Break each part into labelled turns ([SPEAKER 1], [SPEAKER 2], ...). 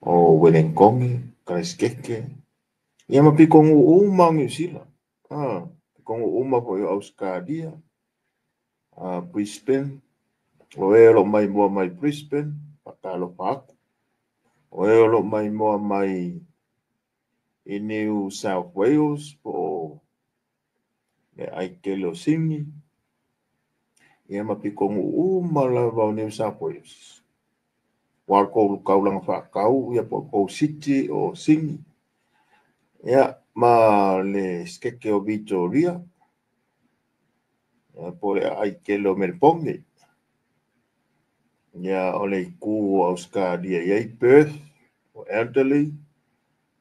[SPEAKER 1] O Welegogi, Karaisikeike, ia ma pitonuu uma o Niu Sila, pitonuu uma foi o Ausetalia, Brisbane, o e o loo maimoa mai Brisbane, faatalofa atu. O e o loo maimoa mai i New South Wales po o le aai tele o Sini, ia ma pitonuu uma lava o New South Wales. Aua o le tou taulaga faatau ia po o le tou city o Sini, ia ma le Setete o Vitoria, ia po o le aai tele o Melepone. Ia o le itu o Ausetalia e i ai Perth, o Adelaide,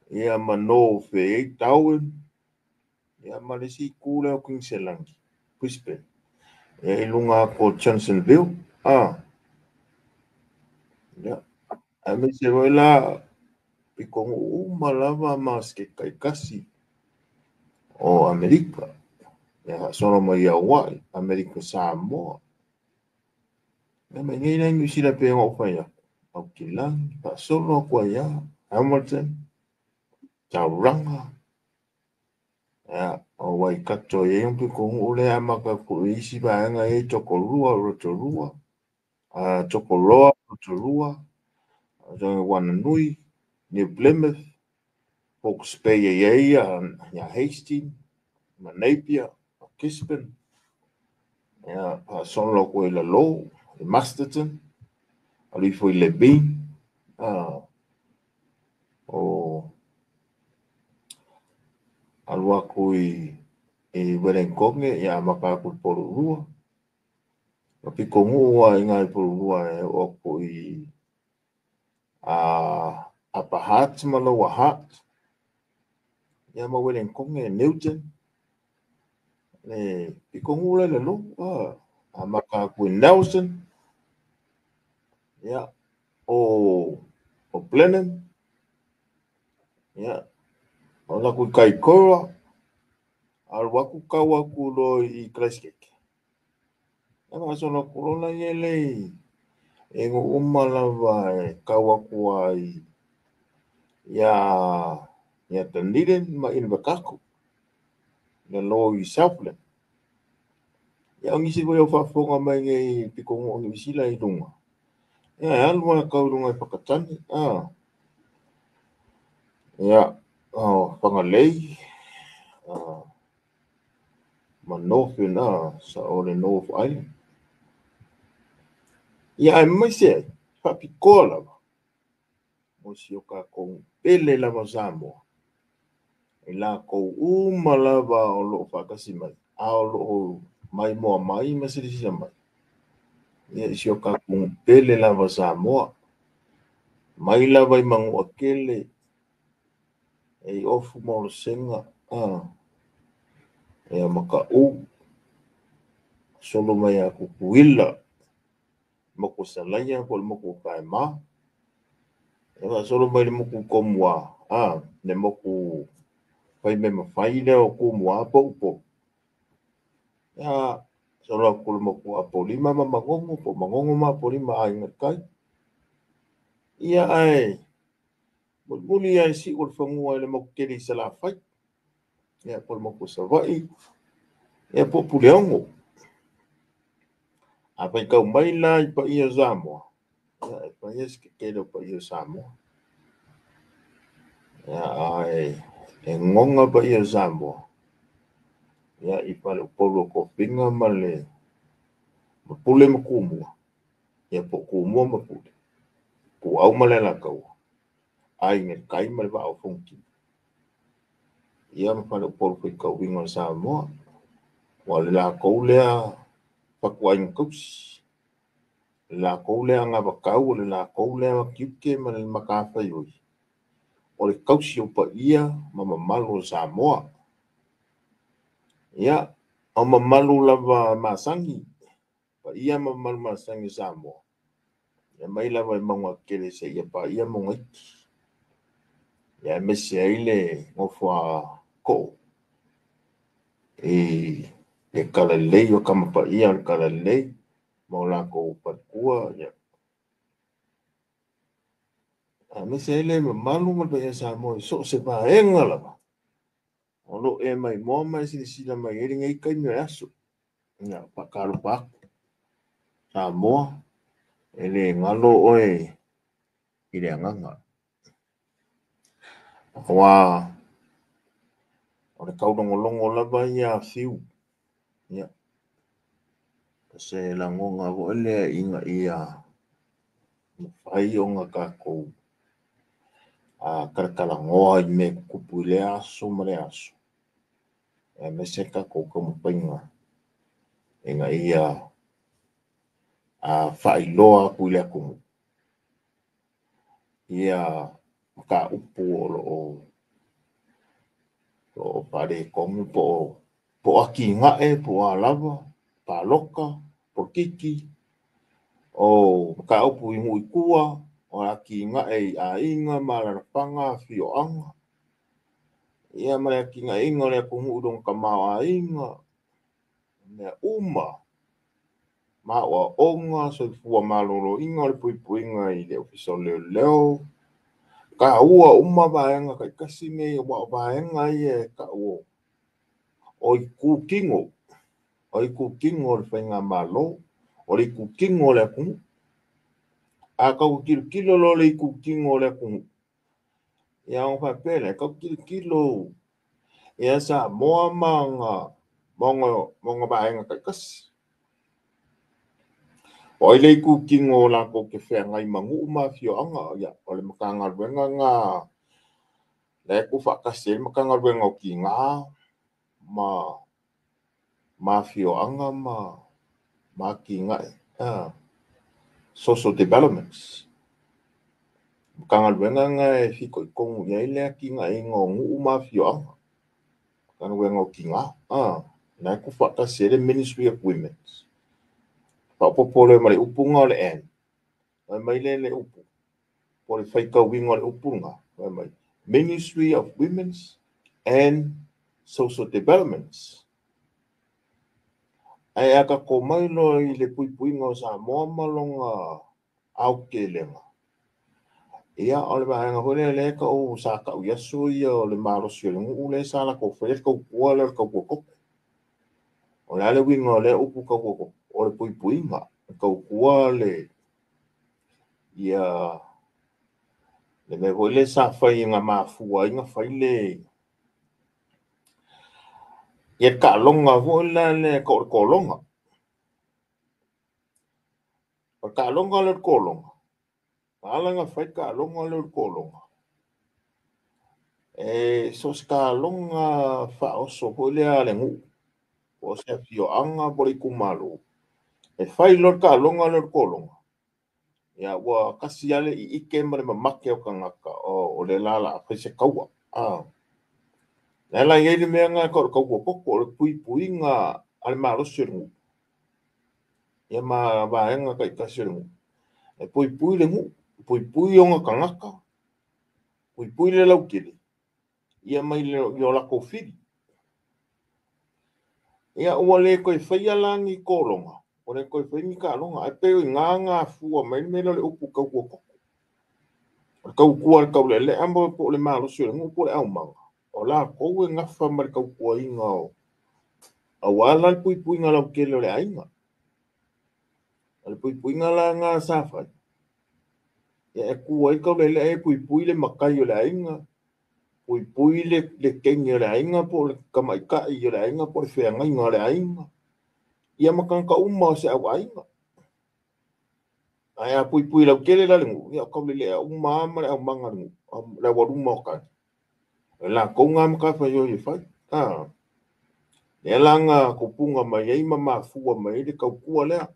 [SPEAKER 1] ia ma North e i ai Darwin, ia ma le isi itu lea o Kuiniselani, Brisbane. Ia i luga atu o Johnsonville, ia, aemaise foi la pitonuu uma lava ma Setete taitasi o Amerika. Ia faasolo mai ia Hawaii, Amerika Samoa. Ia ma i inei la i Niu Sila pei ona ou fai atu, Aukilani, faasolo atu ai lava, Hamilton, Tauranga, ia, o Waikato e i ai le pitonuu lea e amata atu i isi vaega e i ai Tokorua, Rotorua, Tokoroa, Rotorua, Wanganui, New Plymouth, Hawke's Bay e i ai ia Hastings, ma Napier, Gisborne, ia, faasolo atu ai i lalo, i Masterton, alu ifo i Levin, o alu atu i Wellington, ia amata atu i Porirua, ma pitonuu lava i ina i Porirua e oo atu i Upper Hutt ma Lower Hutt, ia ma Wellington, Newton, le pitonuu la i lalo, amata atu i Nelson, ia, o Blenheim, ia, o alu atu i Kaikoura, alu atu tau atu loa i Karaisikeike. Ia faasolo atu loa laia le i nuu uma lava e tau atu ai ia Dunedin ma Invercargill, i lalo i Southland. Ia o nisi foi o faafofoga mai nei i pitonuu o Niu Sila i luga, ia e alu lava e tau i luga i Whakatane, ia, o Whangarei, ma North sao o le North Island. Ia aemaise ai, faapitoa lava, mo si o tatou pele lava o Samoa, i latou uma lava o loo faatasi mai, a o loo maimoa mai ma silasila mai, ia i si o tatou pele lava o Samoa, mai lava i Manuatele, e i Ofu ma Olosega, ia Mataʻu, solo mai ia Tutuila, motu o Salaia po o le motu o Paema, ia faasolo mai le motu Tumua, le motu Faimea mafai lea o Tumua po o Upolu, ia solo atu le motu Apolima ma Manono, po o Manono ma Apolima Aiga i le Tai. Ia ae mulimuli lava i siu o le fanua i le motu tele i Salafai, ia po o le motu o Savaii, ia po o Puleono. A faitau mai la i paia o Samoa, ia e fai lava si tetele o paia o Samoa. Ia ae e goga paia o Samoa, ia i faleupolu o tofiga ma le ma Pule ma Tumua, ia po o Tumua ma Pule, Ituau ma le Alataua, Aiga i le Tai ma le Vaa o Fonoti. Ia ma faleupolu faitauina o Samoa, aua o le latou lea fatuaiga tausi, o le latou lea anavatau, o le latou lea tiute ma le matafaioi, o le tausi o paia ma mamalu o Samoa. Ia, o mamalu lava masani, paia ma mamalu masani o Samoa, e mai lava i mauga tetele seia paia mauga iti. Ia aemaise ai le nofo a too i le talalelei o Tama Paia o le talalelei ma o latou faletua, ia. Aemaise ai le mamalu ma le paia Samoa i so o se vaega lava o lo o e maimoa ma e silasila mai ai lenei taimi o le aso. Ia, faatalofa atu Samoa, e le galo oe i le agaga. Aua o le taulogologo lava ia a fiu. Ia, o se lagona foi lea ina ia mafai ona tatou talatalanoa i mea e tutupu i lea aso ma lea aso, aemaise tatou taumafaiga ina ia faailoa atu i le atunuu ia mataupu o lo o faaletonu po o atinae, po o a lava, palota, polokiki, o mataupu i nuu i tua, o atinae i aiga ma alaalafaga, afioaga, ia ma le atinaeina o le atunuu i lona tamaoaiga, mea uma, ma aoaoga, soifua maloloina, o le puipuiga i le Ofisa o Leoleo, taua uma vaega taitasi nei, aua o vaega ia e tau o itutino, o itutino o le faigamalo, o le itutino o le atunuu. A tau tilotilo loa le itutino o le atunuu, ia ona faapea lea, tau tilotilo ia Samoa ma ona vaega taitasi. O ai le itutino o latou te feagai ma nuu ma afioaga, ia, o le Matagaluega na lea e tuufaatasi ai le Matagaluega o Tina ma afioaga ma atinae, social developments. Matagaluega na e fitoitonu i ai le atinaeina o nuu ma afioaga, Matagaluega o Tina, na e tuufaatasi ai le Ministry of Women. Faaopoopo loa ma le upu na o le N, fai mai le upu, po o le faitauina o le upu lena, fai mai, Ministry of Women and Social Developments. Ae a tatou mai loa i le puipuiga o Samoa ma lona aotelega, ia o le vaega foi lea lea tau sa tau i aso ia o le malosi o le nuu lea sa latou faia le tautua lea o le tautua toto. O le a le uiga o lea upu tautua toto? O le puipuiga, le tautua le ia le mea foi lea sa fai na mafua ai na fai le ia le taaloga foi la lea tau o le kologa. O le taaloga lea o le kologa, na ala ona fai le taaloga lea o le kologa, e so o se taaloga faaoso foi lea a le nuu, po o se afioaga po o le itumalo, e fai loa le taaloga lea o le kologa, ia ua tasi lava le iite ma le mamate o tagata o le la o le a fai se taua. La la i ai le mea na tau o le tautua toto, o le puipuiga a le malosi o le nuu, ia ma vaega taitasi o le nuu. E puipui le nuu, puipui ona tagata, puipui le lautele, ia mai i o latou fili. Ia ua le toe faia la ni kologa, ua le toe faia ni taaloga, ae pei o i ina na afua mai le mea lea o le upu tautua toto. O le tautua a le taulealea po o le malosi o le nuu po o le aumaga, o latou e nafa ma le tautuaina o aua la le puipuiga lautele o le aiga. O le puipuiga la na sa fai, ia e tu ai le taulealea e puipui le matai o le aiga, puipui le teine o le aiga po o le tamaitai o le aiga po o le feagaiga o le aiga, ia ma tagata uma o se auaiga. Ae a puipui lautele la le nuu, ia o taulealea uma lava ma le aumaga o le nuu, le aualuma o tai. O le latou na matafaioi e fai. Lea la na tupuga mai ai ma mafua mai ai le tautua lea.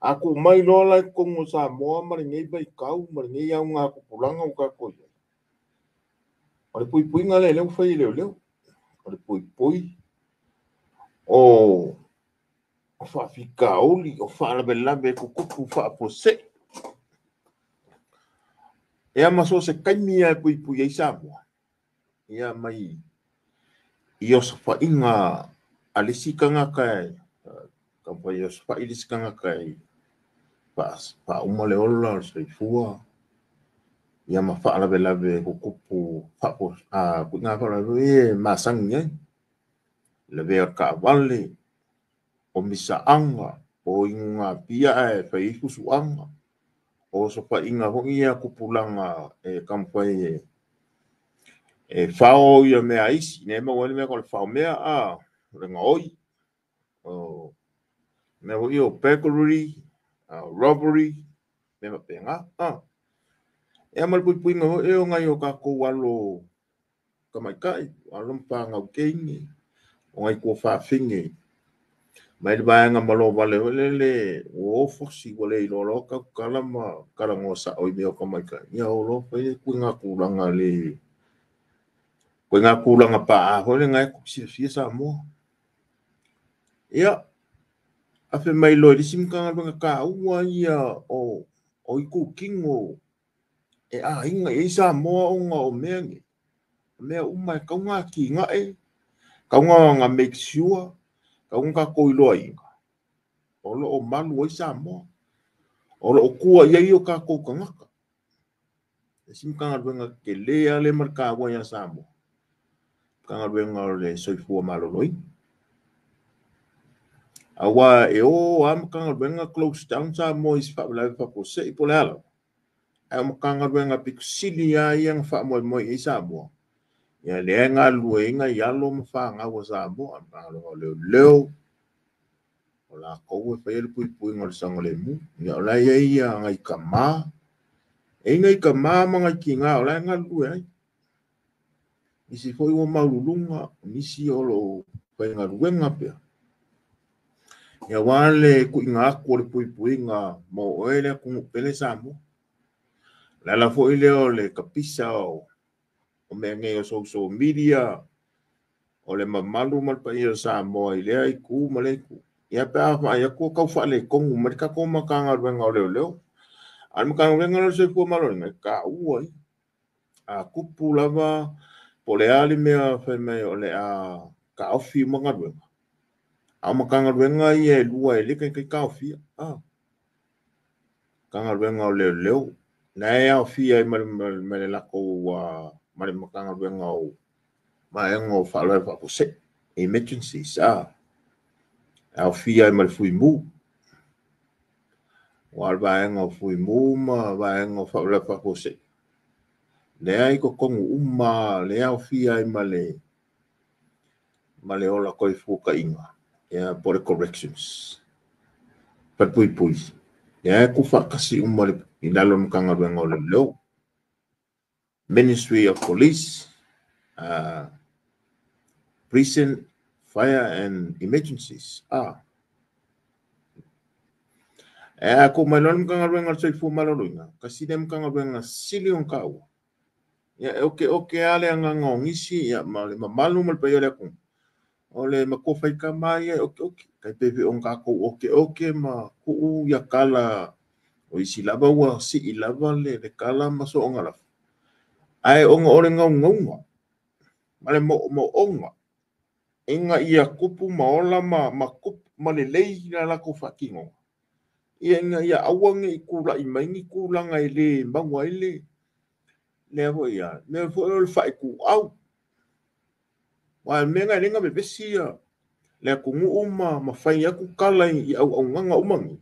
[SPEAKER 1] A tuu mai loa la i totonu o Samoa ma lenei vaitau ma lenei augatupulaga ua tatou i ai, o le puipuiga lea lea ua fai e leoleo. O le puipui o faafitauli, o faalavelave tutupu faafuasei. Ia ma so o se taimi lava e puipui ai Samoa, ia mai i osofaiga a le isi tagata e taumafai e osofai le isi tagata e faauma le ola o le soifua, Ia ma faalavelave tutupu ituaiga faalavelave ia e masani ai. Lavea o le taavale, o misaaga, o inugapia ae fai ai fusuaga, o osofaiga foi ia a tupulaga e taumafai e fao ia mea a isi, lea e maua ai le mea e tau o le faomea, o le gaoi, o mea foi ia o burglary, robbery, mea faapena. Ia ma le puipuiga foi o nai o tatou alo tamaitai, alo ma fanau teine, o nai tuafafine mai le vaega malovale foi lele ua o fosi ua le iloa loa tautala ma talanoa sao i mea o tamaitai, ia o loa fai le ituaiga tulaga le ituaiga tulaga pa'a foi lena e silafia Samoa. Ia, afe mai loa i le isi Matagaluega taua ia o itutino e aiga i ai Samoa ona o mea nei, o mea uma e tatau ona atinae, tatau ona make sure, tatau ona tatou iloaina o lo o malu ai Samoa, o lo o tua i ai o tatou tagata. Le isi Matagaluega tele lava lea ma le taua ia Samoa, Matagaluega o le Soifua Maloloina. Aua e o lava Matagaluega close down Samoa i se faalavelave faafuasei po o le a lava, ae o Matagaluega pito sili lava ia na faamoemoe i ai Samoa, ia lea e galulue ai nai alo ma fanau a Samoa, Matagaluega o Leoleo, o latou e faia le puipuiga o le saogalemu. Ia o la e i ai ia nai tama, e i ai nai tama ma nai tina o la e galulue ai. Nisi foi ua maululuga, nisi o lo o faigaluega pea. Ia aua le tuuina atu o le puipuiga mo oe le atunuu pele Samoa. O le ala foi lea o le tapisa o mea nei o social media, o le mamalu ma le paia o Samoa i lea itu ma lea itu. Ia pe a vaai atu o tau faaletonu mai le tatou Matagaluega o Leoleo. A o le Matagaluega lea o le Soifua Maloloina, e taua ia. A tupu lava, po o le a le mea fai mai o le a taofi uma galuega, a o Matagaluega ia e lua e le taitai taofia. Matagaluega o Leoleo, la e aofia ai ma le latou ma le Matagaluega o Vaega o Faalavelave Faafuasei, emergencies, e aofia ai ma le Fuimu. Aua o le vaega o Fuimu ma vaega o Faalavelave Faafuasei, lea e i totonu uma, lea e aofia ai ma le ola toefuataiga, ia po o le corrections, falepuipui, lea e tuufaatasi uma i lalo o le Matagaluega o Leoleo. Ministry of Police, Prison, Fire and Emergencies. E a tuu mai loa le Matagaluega o le Soifua Maloloina, tasi lea Matagaluega sili ona taua. Ia e oteote lava le agaga o nisi ia, ma le mamalu ma le paia o le atunuu, o le matua faitama ia e oteote. Tai pei foi ona tatou oteote ma tuu ia tala o isi lava ua sii lava le tala ma soona lafo. Ae ona o le naunauga ma le moomooga ina ia tupu ma ola ma tupu ma lelei la latou faatinoga, ia ina ia aua ne i tulai mai ni tulaga e le maua ai le lea foi ia mea foi o le faaitu au. Aua o le mea lena e le vevesi ia le atunuu ma fai atu tala i auaunaga uma nei,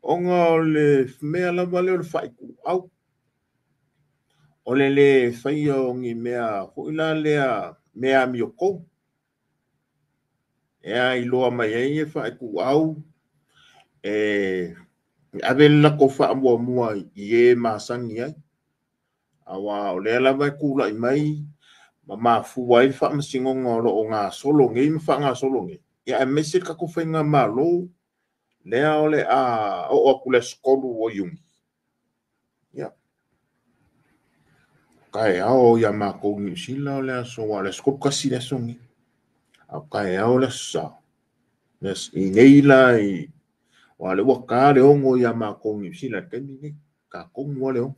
[SPEAKER 1] ona o le mea lava lea o le faaitu au. O le le faia o ni mea foi la lea mea amiotonu. E ailoa mai ai e faaitu au, e ave le latou faamuamua i e masani ai. Aua o lea lava e tulai mai ma mafua ai le faamasinoga o lo o gasolo nei ma faagasolo nei. Ia aemaise le tatou faigamalo lea o le a oo atu le aso 3 o Iuni. Ia, taeao ia matou i Niu Sila o le aso, o le aso 31 le aso nei. A o taeao le aso Sa. I nei la i aua o lea ua ta le 6 ia matou i Niu Sila i le taimi lenei. Ta tonu lava le 6.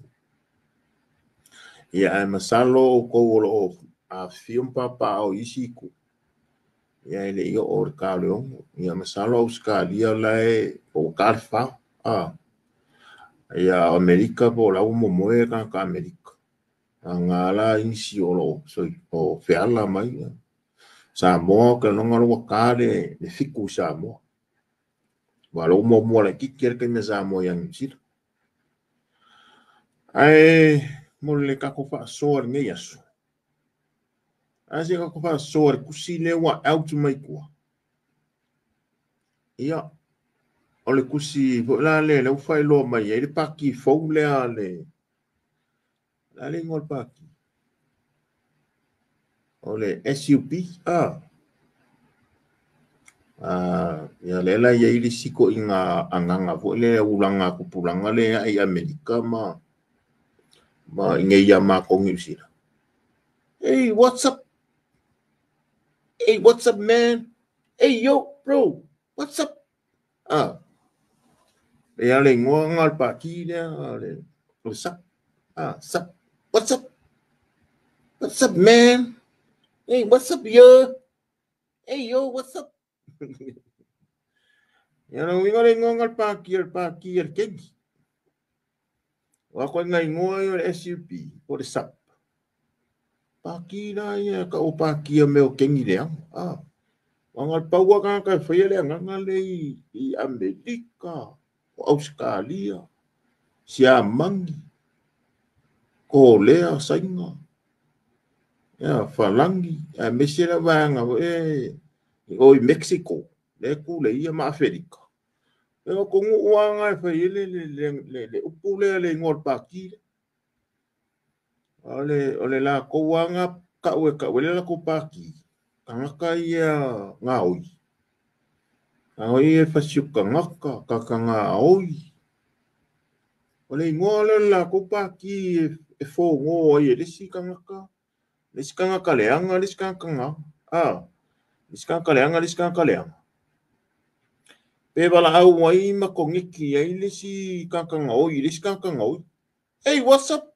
[SPEAKER 1] Ia ae masalo outou o lo o afifio ma papaaao i isi itu, ia e le i oo le ta o le 6. Ia masalo Ausetalia la e po ua ta le 4. Ia Amerika po o la ua momoe tagata Amerika. Aga la isi o lo o feala mai. Samoa o ke lona ua ta le 7 i Samoa. Ua lo muamua laitiiti le taimi a Samoa ia Niu Sila. Ae mo le tatou faasoa i lenei aso. Ae se tatou faasoa i le tusi lea ua out mai tua. Ia, o le tusi foi la lea lea ua faailoa mai ai le pati fou lea a le... O le a le igoa o le pati? O le SUP, ia lea la e i ai le isi ituaiga agaga foi lea ulaga tupulaga lea i Amerika ma i nei ia matou Niu Sila. Hey, what's up? Hey, what's up, man? Hey, yo, bro, what's up? Ia le igoa nga o le pati lea, le SUP. SUP. What's up? What's up, man? Hey, what's up, yo? Hey, yo, what's up? Ia le uiga le igoa nga o le pati, o le pati a le kengi. O a koe nga igoa ia o le SUP, o le SUP. Paki la ia, ka o paki a mea o kengi leaga. O nga le paua kanga e whaia le anganga le i Amerika, o Australia, Siamangi, Kolea, Sainga, ia, Falangi, a mese la vaanga o i Mexico, le kule ia ma Aferika. E o kongu uanga e whaia le upu lea le ingoa o le paki le. O le la kouanga ka ue le la ko paki. Kangaka ia ngā oi. Ngā oi e whasiuka ngaka, kaka ngā oi. O le ingoa le la ko paki e fōngō ai e lesi kangaka. Lesi kangaka leanga, lesi kangaka ngā. Lesi kangaka leanga, lesi kangaka leanga. Pe wala au ai ma kongeki ai lesi kangaka ngā oi, lesi kangaka ngā oi. Hey, what's up?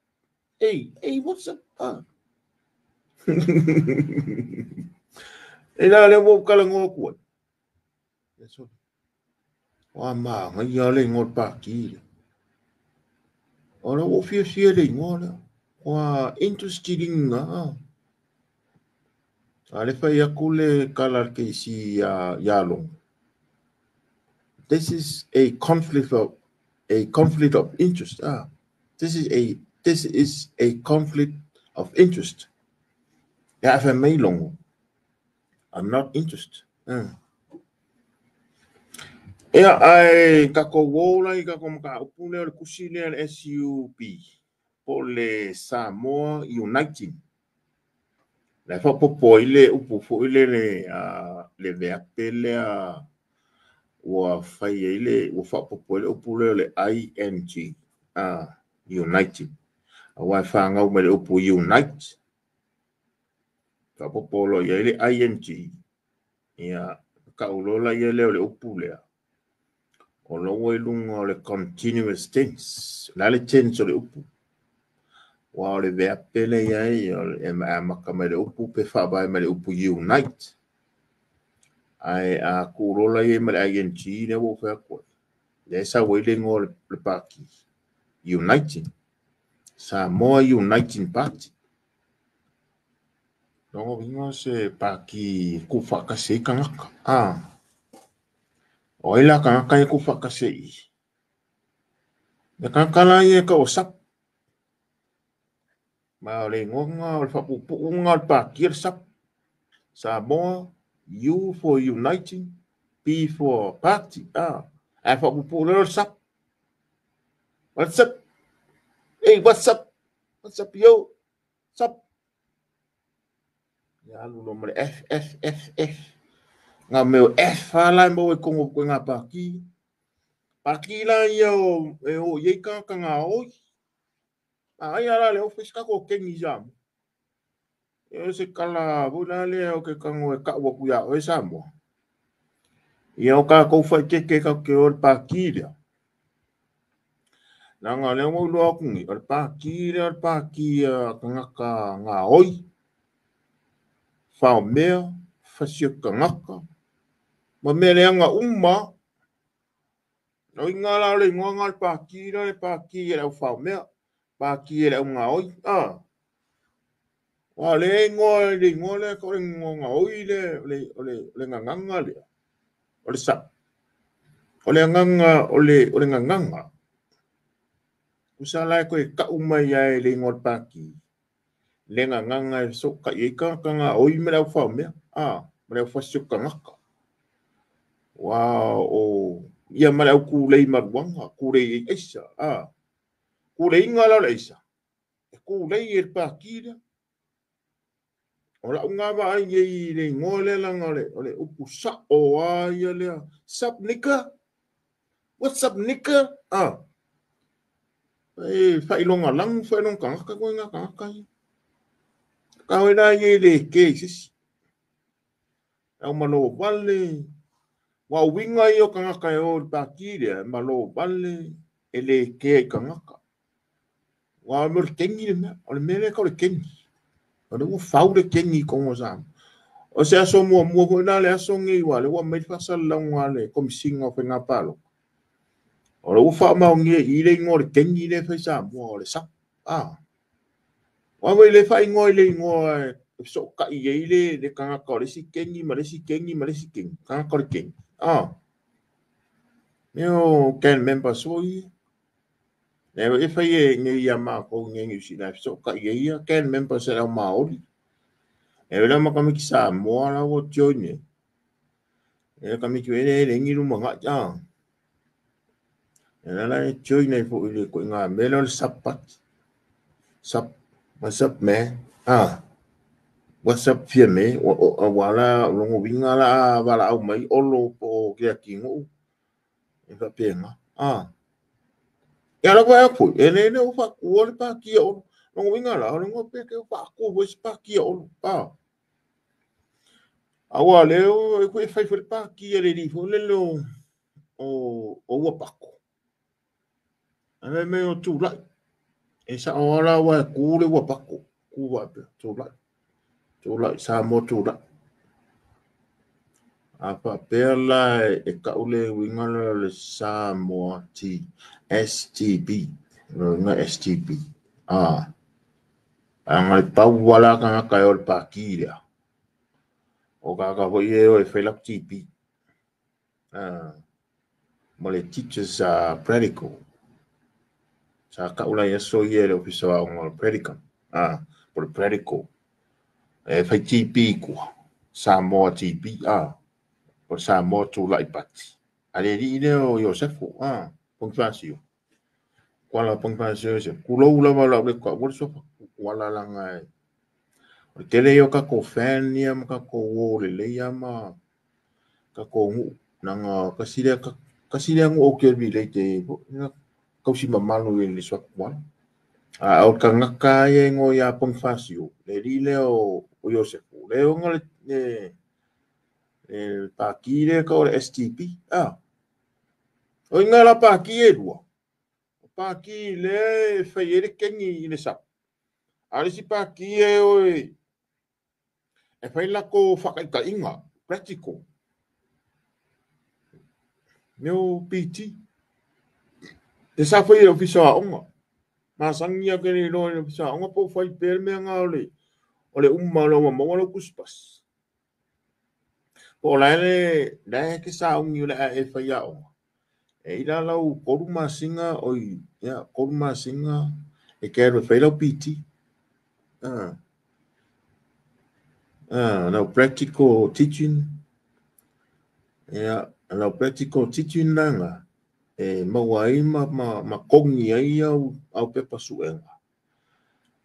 [SPEAKER 1] Hey, hey, what's up? E la le wau kala ngō kua. Wa maa ngai ia le ingoa le pāki le. O la wau fia fia le ingoa le. Wa interested inga. A le whai aku le kala le keisi ia long. This is a conflict of interest. This is a conflict of interest. Ia awha mei longo. I'm not interested. Ea ai kako wōla i kako maka upu lea o le kusi lea le SUP. Po le Samoa Uniting. Le whapopo i le upu fo i le le veape lea ua whai i le ua whapopo i le upu lea le ING. Uniting. A wai whangau me le upu Unite. Whapopo lo ia i le ING. Ia kaulola ia leo le upu lea. O loa i lunga o le continuous tense. La le tense o le upu. Wa o le veape le ia i o le amaka mai le upu pe whabai mai le upu Unite. Ai a kulola ia mai le ING lea wo whea koe. Le sa wei ngo le paki. Uniting. Samoa Uniting Party. Longo vinga se paki ku whakase i kangaka. O ila kangaka i ku whakase i. Le kangaka la i e ka o sap. Ma o le ngonga o le whapupuunga o le paki o le sap. Samoa, U for Uniting, P for Party. A whapupu le o le sap. What's up? Hey, what's up? What's up, yo? What's up? Ia alu lo ma le F, F, F, F. Ngā meo F ala e mau e kongo koe ngā pāki. Pāki la ia o e o iei ka ngā oi. A ai ala le office kako kengi Samoa. E o se kala vula lea o ke kango e kaua ku ia oe Samoa. Ia o ka kouwhai keke ka ke o le pāki lea. Nā ngā leo mau loa kungi, o le pāki lea o le pāki a kangaka ngā oi. Whao mea, whasia kangaka. Ma mea leanga uma, O inga la o le igoa ga o le paki la le paki e le au faomea, paki e le au gaoi. Aua o lea e igoa i le igoa lea o le igoa gaoi lea o le gagaga lea, o le SUP. O le agaga o le gagaga. Tusa la e toe tau mai ai le igoa o le paki, le gagaga e fesootai ai tagata gaoi ma le au faomea, ma le au fasioti tagata. Aua o ia ma le au tulei maluaga, tulei ai aisa. Tuleiga la o le aisa, e tulei e le paki lea. O lau ngā vaai i le igoa lea leaga o le upu sao lava ia lea. Sup nigga? What's up nigga? E faailoga lanu, faailoga tagata koe ngā tagata ia. Ka hoi la ia i le ke i se isi. Au malo vale. Ua uiga ia o tagata e o i le paki lea, e malo vale e le kea i tagata. Ua o le kengi le mea. O le mea lea ka o le kengi. O le ua fau le kengi i totonu o Samoa. O se aso muamua foi la le aso nei ua le ua aumai le faasalalauga a le Komesina o Faiga Palota. O le ua faamaonia i le igoa o le kengi lea e fai Samoa o le SUP. Ua foi le faaigoa i le igoa e fesootai ai le tagata o le isi kengi ma le isi kengi ma le isi kengi. Tagata o le kengi. Mea o gang members foi ia. E fai e nei ia mākou nei Niu Sila e fesootai ai ia gang members e le au Māori. E wela makamiki Samoa la ua join e. E kamiki e le ngi luma nga ja. E la la e join e fo ile ko nga mele o le sapat. Sap, what's up man? What's up fia me? O wala longo winga la wala au mai olo po kia kingo. E fa penga. Ia la koe aku, e le le o whakua le pākia olo. Longo winga la, longo pe ke o whakua fo se pākia olo. Aua le o e koe whai fo le pākia le li fo le le o ua pako. A me me o tūlai. E sa o ala ua e kū le ua pako. Kū wā pe, tūlai. Tūlai, Samoa tūlai. A papea la e kaule winga le Samoa T STB. Nga STB. Anga le pau wala ka nga kai o le paki lea. O ka ka hoi e o e whailak TB. Ma le teachers practical. Sa kaula ia so ia le ofisa wa o le practical. Po le practical. E whai TB kua. Samoa TB. O Samoa tūlai pati. A le li lea o Iosefo. Pongfasio. Kuala Pongfasio se. Kulou lava lau le kua. Wala sofa. Kuala langa e. O le tele o kako fan ia ma kako wo le leia ma kako ngu. Nanga kasi lea ngu o ke vi le te. Kausi mamalu i le sofa kuala. O ka ngaka ia ingo ia Pongfasio. Le li lea o Iosefo. Le onga le paki le ka o le STP. O inga la paki e lua. O paki le whai e le kengi i le sap. A le si paki e o e whai lako whakaita inga. Practical. Meo PT. Te sa whai e ofisa a onga. Mā sangia ke le loa e ofisa a onga po whai pere mea ngā o le umma o le maua lo kuspas. Po la le la ke sa ungi le e whai a onga. E ila lau koru masinga oi ia koru masinga e ke ro whai lau PT. Lau practical teaching. Ia lau practical teaching nanga e maua ai ma kongi ai au pepa suenga.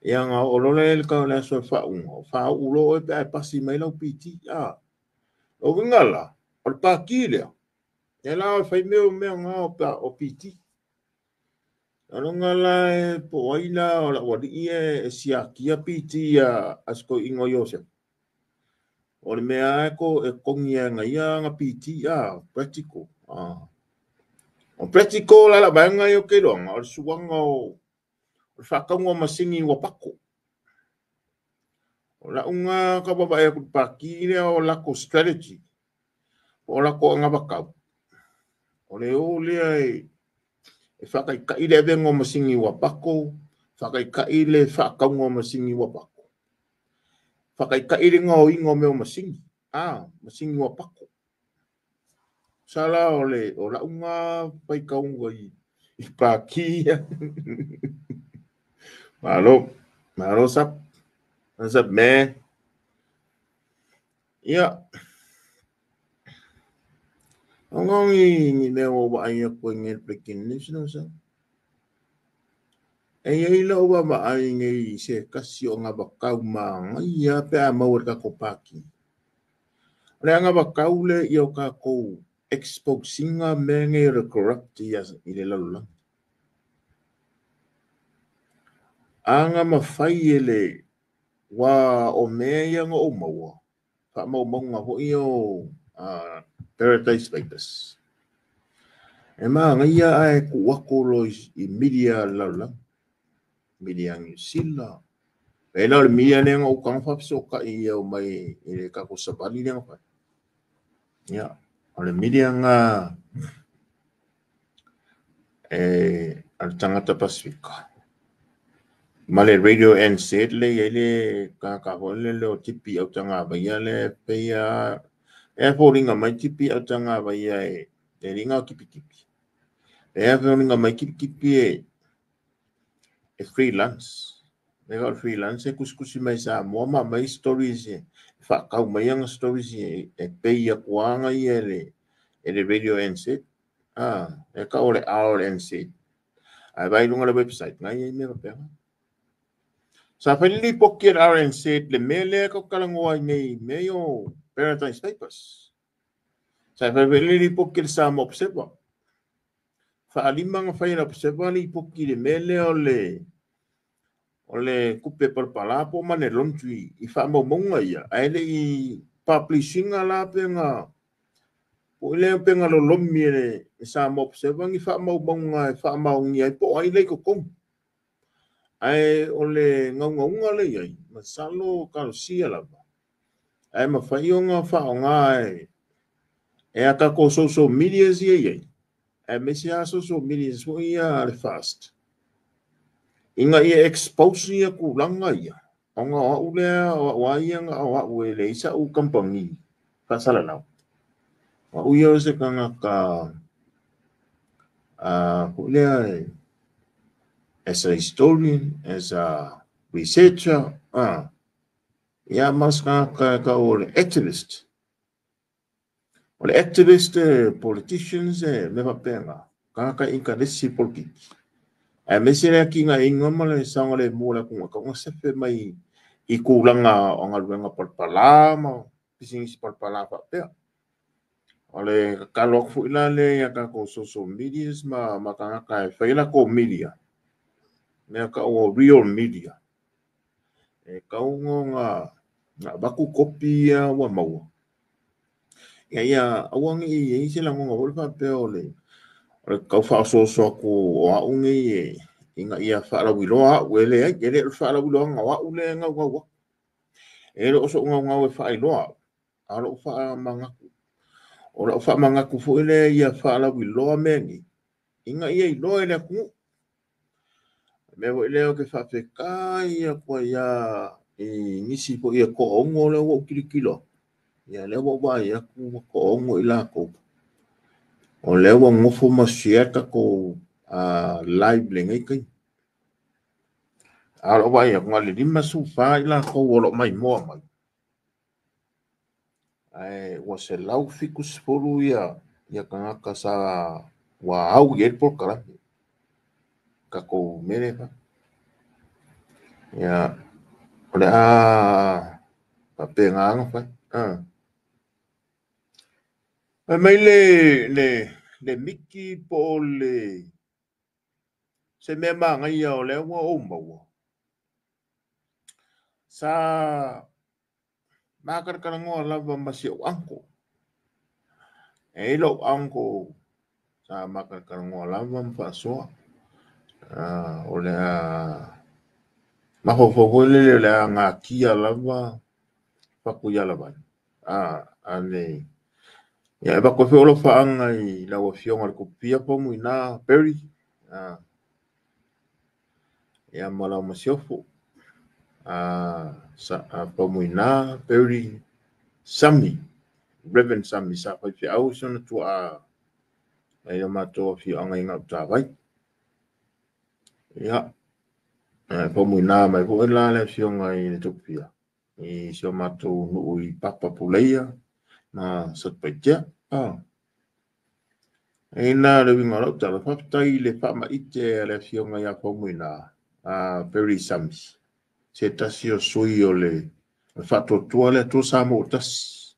[SPEAKER 1] Ia ngā o lole le ka le aso e whaunga. Wha ulo e pe ai pasi mai lau PT. O winga la, o le pāki lea. E la o whai meo mea ngā o PT. Alonga la e po ai la o la wali e siakia PT a asko ingo Joseph. O le mea e ko e kongi e ngai a ngā PT a practical. O practical la la vaenga i o ke roanga, o le suanga o le whakaunga o masingi ua pako. O la unga ka baba e ku paki lea o lako strategy. O lako anga bakau. O le o lea e faataitai le avega o masini ua pako, faataitai le faatauga o masini ua pako, faataitai le gaoiga o mea o masini, masini ua pako. Sa la o le o lau na faitauga i paki ia. Malo, malo sap. What's up, man? Ia, o ngā ni mea ua vaai aku ai nei breaking news no sa. E iai lau vaavaai nei i se tasi o agavakau manaia pe a maua e le tatou Pati. O le agavakau lea ia o tatou expose ina mea nei o le corrupt i le lalolagi. Aga mafai e le ua o mea ia na ou maua, faamaumauga foi ia o Paradise Papers. E manaia ae tuu atu loa i media a le lalolagi. Media New Zealand. E la o le media lea na ou tago faafesootai ia o mai i le tatou savali lea na fai. Ia, o le media na e a le tagata Pasifika. Ma le Radio NZ le i ai le tagata foi lele o Tipi Autagavaia le peia e foliga mai Tipi Autagavaia e liga o Tipitipi. E foliga mai Tipitipi e freelance. E o le freelance e kusikusi mai Samoa ma mai stories e whaakau mai anga stories e pei akuanga ia e le Radio NZ. E ka o le RNZ. Ai vai lunga le website ngai e mea papea. Sa whai lipoti e le RNZ le mea lea ka kalangoa i nei mea o Paradise Papers. Sa whai lipoti e le Samoa Observer. Whaalima nga whai le Observer lipoti le mea lea o le kupe palapala po ma ne laundry i whaamaumaunga ia. Ae le i publishinga la penga po ile penga lolomi e le Samoa Observer ni whaamaumaunga e whaamaungia i po ai le i kokong. Ae o le ngaungaunga le iai, masalo kalosia lava. Ae mawhai o ngā whaonga e a kako social media ia iai. Ae mese a social media so ia le fast. Inga ia expose ia kulanga ia. O ngā au lea, o au ia ngā au au e le isa u kampangi. Whasala lau. O ia o se kangaka ko lea e as a historian, as a researcher, ia mas ka ka o le activist. O le activist, politicians, me papenga, ka ka inkaresi politiki. Ae mese lea ki ngā ingoa ma le saoga le mua le atunuu, ka sefe mai i kulaga o galuega palapala ma pisinisi palapala faapea. O le tatalo atu foʻi la lea ia tatou social medias ma tagata e fai latou media. Mea ka o real media. E kauga nga avatu kopi ia ua maua. Ia ia aua nei i ai se lagoga foi le faapea o le tau faaosoaso atu o a'u nei e ina ia faalauiloa a'u e leai e le o le faalauiloaga o a'u lea e gaugau atu. E le o so'u gaugau e faailoa a'u, a o lo'u faamanatu. O la'u faamanatu foi lea ia faalauiloa mea nei, ina ia iloa e le atunuu. Mea foi lea o ke faafetai atu ai ia i nisi foi e toaono lea ua ou tilotilo. Ia lea ua ou vaai atu ua toaono i latou. O lea ua nofo ma share tatou live lenei taimi. A o lou vaai atu na o le 54 i latou o loo maimoa mai. Ae ua 170 ia tagata sa ua au i ai le polokalame. Tatou mea lea fai. Ia, o le a faapena ona fai. Fai mai le Miki po o le se mea manaia o lea ua ou maua. Sa makalakalagoa lava ma si ou uncle. E i lou uncle sa makalakalagoa lava ma faasoa. O le a mafaufau foi lele o le a gatia lava fatu i alavai. Ia, e avatu ai foi alofaaga i lau Afioga i le Tupia Faumuina Perry, ia ma lau masiofo, Faumuina Perry Sami, Reverend Sami, sa faifeau si ona tuaa i le matou afioaga i Gautavai. Ia, Faumuina mai foi la le Afioga i le Tupia i si o matou nuu i Papa Puleia ma Satupaitea. E na le uiga o lau tala, faafetai i le faamaite a le Afioga ia Faumuina Perry Sami, se tasi o sui o le Faatuatua le Atua Samoa ua Tasi,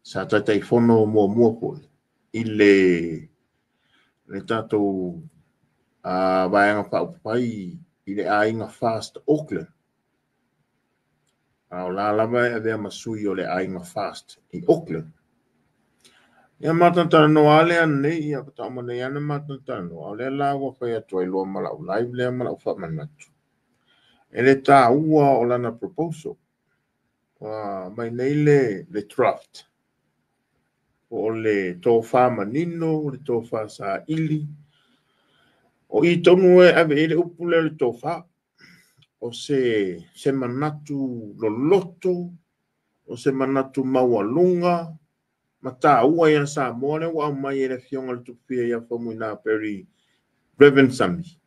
[SPEAKER 1] sa Taitaifono muamua foi i le tatou Vaega Faaupufai i le Aiga Fast Auckland. A o la lava e avea ma sui o le Aiga Fast i Auckland. Ia matou talanoa lea nei, ia faatoa uma nei lava ona matou talanoa, o lea la ua fai atu ai loa ma lau live lea ma lau faamanatu e le taua o lana proposal. Ua mai nei le draft, po o le tofa manino, le tofa saili. O i tonu e ave i ai le upu lea o le tofa. O se manatu loloto, o se manatu maualuga, ma taua ia Samoa lea ua aumai e le Afioga i le Tupia ia Faumuina Perry Reverend Sami.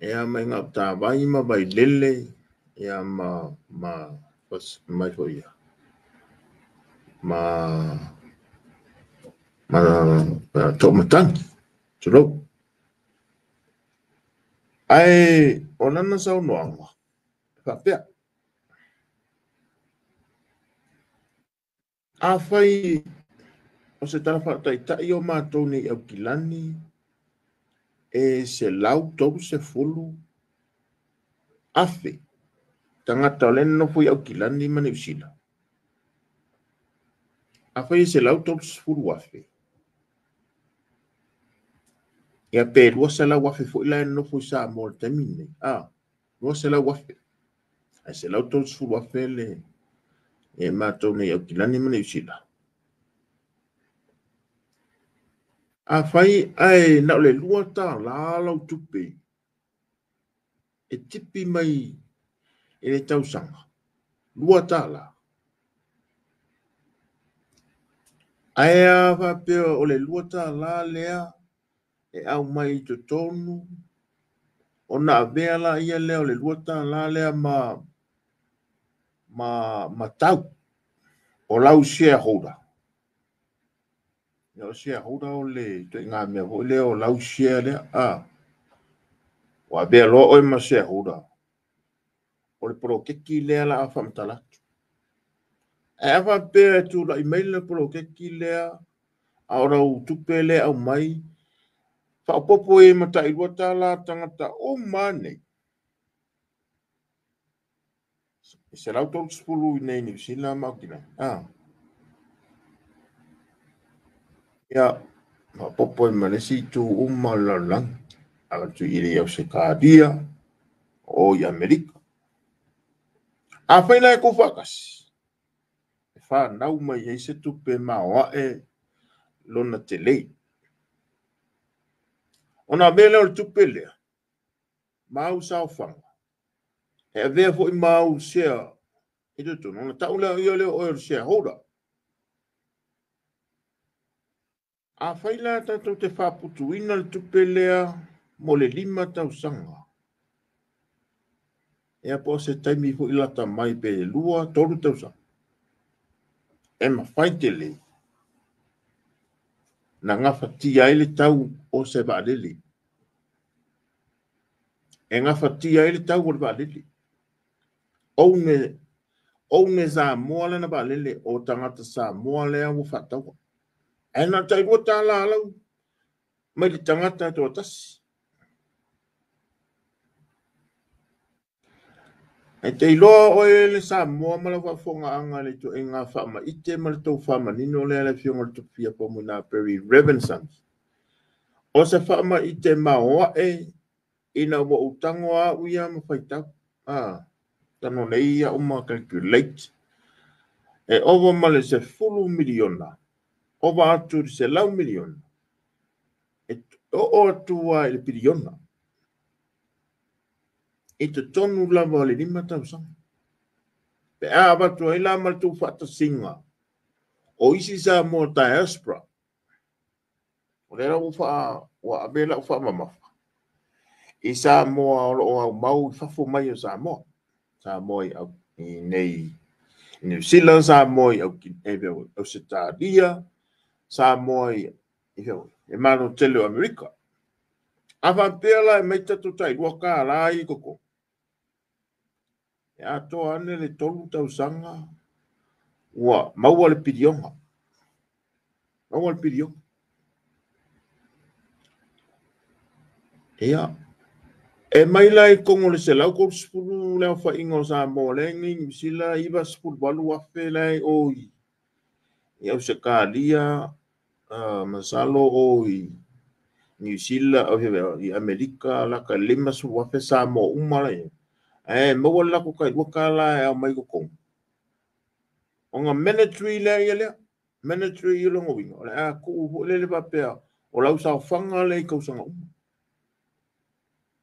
[SPEAKER 1] Ia mai Gautavai ma Vailele, ia ma mai foi ia ma To'omatagi, tulou. Ae o lana saunoaga e faapea, afai o se tala faataitai o matou nei Aukilani e 130,000 tagata o lea e nonofo i Aukilani ma Niu Sila. Afai e 130,000, ia pe 200,000 foi la e nonofo i Samoa i le taimi lenei. 200,000. Ae 130,000 le e matou nei Aukilani ma Niu Sila. Afai ae na o le $2 lau tupe e tipi mai i le tausaga, $2. Ae a faapea o le $2 lea e aumai i totonu, ona avea la ia lea o le $2 lea ma tau o lau shareholder. O shareholder o le ituaiga mea foi lea o lau share lea. Ua avea loa oe ma shareholder o le poloketi lea la a faamatala atu. Ae a faapea e tulai mai le poloketi lea, a o lau tupe lea aumai, faaopoopo i ai ma tai $2 tagata uma nei, e 130 i nei Niu Sila ma Aukilani. Ia, faaopoopo ai ma le isi itu uma o le lalolagi, atu i Ausetalia, o i Amerika. Afai la e tuufaatasi, e fanau mai ai se tupe maoae lona tele. Ona avea lea o le tupe lea, ma au saofaga, e avea foi ma au share i totonu, ona tau lea o oe o le shareholder. Afai la tatou te faaputuina le tupe lea mo le 5 tausaga, ia po o se taimi foi lata mai pe 2, 3 tausaga, e mafai tele na gafatia ai le tau o se vaalele. E gafatia ai le tau o le vaalele. Oune Samoa lana vaalele o tagata Samoa lea ua faataua. Ae na o tai $2 lau mai le tagata e toatasi. E te iloa oe le Samoa ma lau faafofogaaga i le ituaiga faamaite ma le tou faamanino lea le Afioga i le Tupia Faumuina Perry Reverend Sami. O se faamaite maoae ina ua ou tago au ia ma faitau. Tago nei au ma calculate. E ova ma le $10 miliona, ova atu i le $100 miliona, e oo atu ai i le piliona i totonu lava o le 5 tausaga. Pe a avatu ai la ma le tuufaatasiga o isi Samoa diaspora, o lea ua faa ua ave lau faamamafa i Samoa o lo o aumau i fafo mai o Samoa, Samoa i nei Niu Sila, Samoa i Ausetalia, Samoa i e Malo tele o Amerika. A faapea la e mai tatou tai $2 i totonu, e atoa ane le 3 tausaga ua maua le piliona. Maua le piliona. Ia, e mai la i totonu o le 130 le aofaiga o Samoa lea e i Niu Sila, 98,000 la e o i Ausetalia, masalo o i Niu Sila, i Amerika, lata 50,000 Samoa uma la i ai. Ae maua le latou tai $2 e ao mai totonu. Ona mandatory lea ia lea. Mandatory i lona uiga, o le a tuu foi lele faapea, o lau saofaga lea i tausaga uma.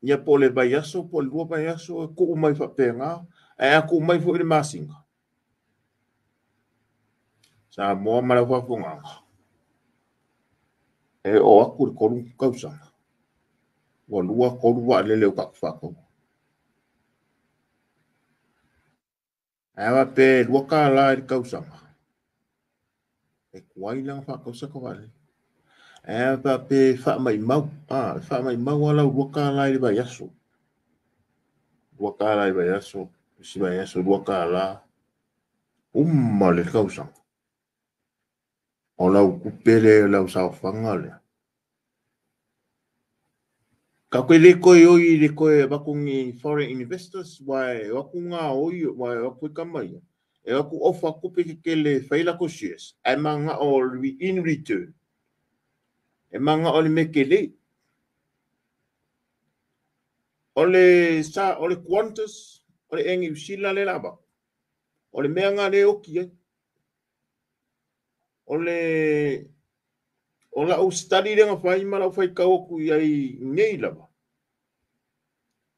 [SPEAKER 1] Ia po o le vaiaso po o le 2 vaiaso e tuu mai faapena, ae a tuu mai foi i le masina. Samoa ma lau faafofogaaga, e oo atu le 3 tausaga, ua lua, tolu vaalele o tatou faataua. Ae a faapea e $2 i le tausaga, e tuai la ona faatau se vaalele. Ae a faapea e faamaumau, e faamaumau lava lau $2 i le vaiaso, $2 i le vaiaso, isi vaiaso $2, uma le tausaga. O lau tupe lea, lau saofaga lea. Tatou te le toe oi i le toe avatu ni foreign investors, aua e o atu gaoi, aua e o atu foi tama ia, e o atu ofa tupe tetele e fai latou shares, ae manao in return, e manao i le mea tele. O le sa o le Qantas, o le Air New Zealand lea la avatu, o le mea lena lea e oti ai. O lau study lea na fai ma lau faitau atu i ai nei lava,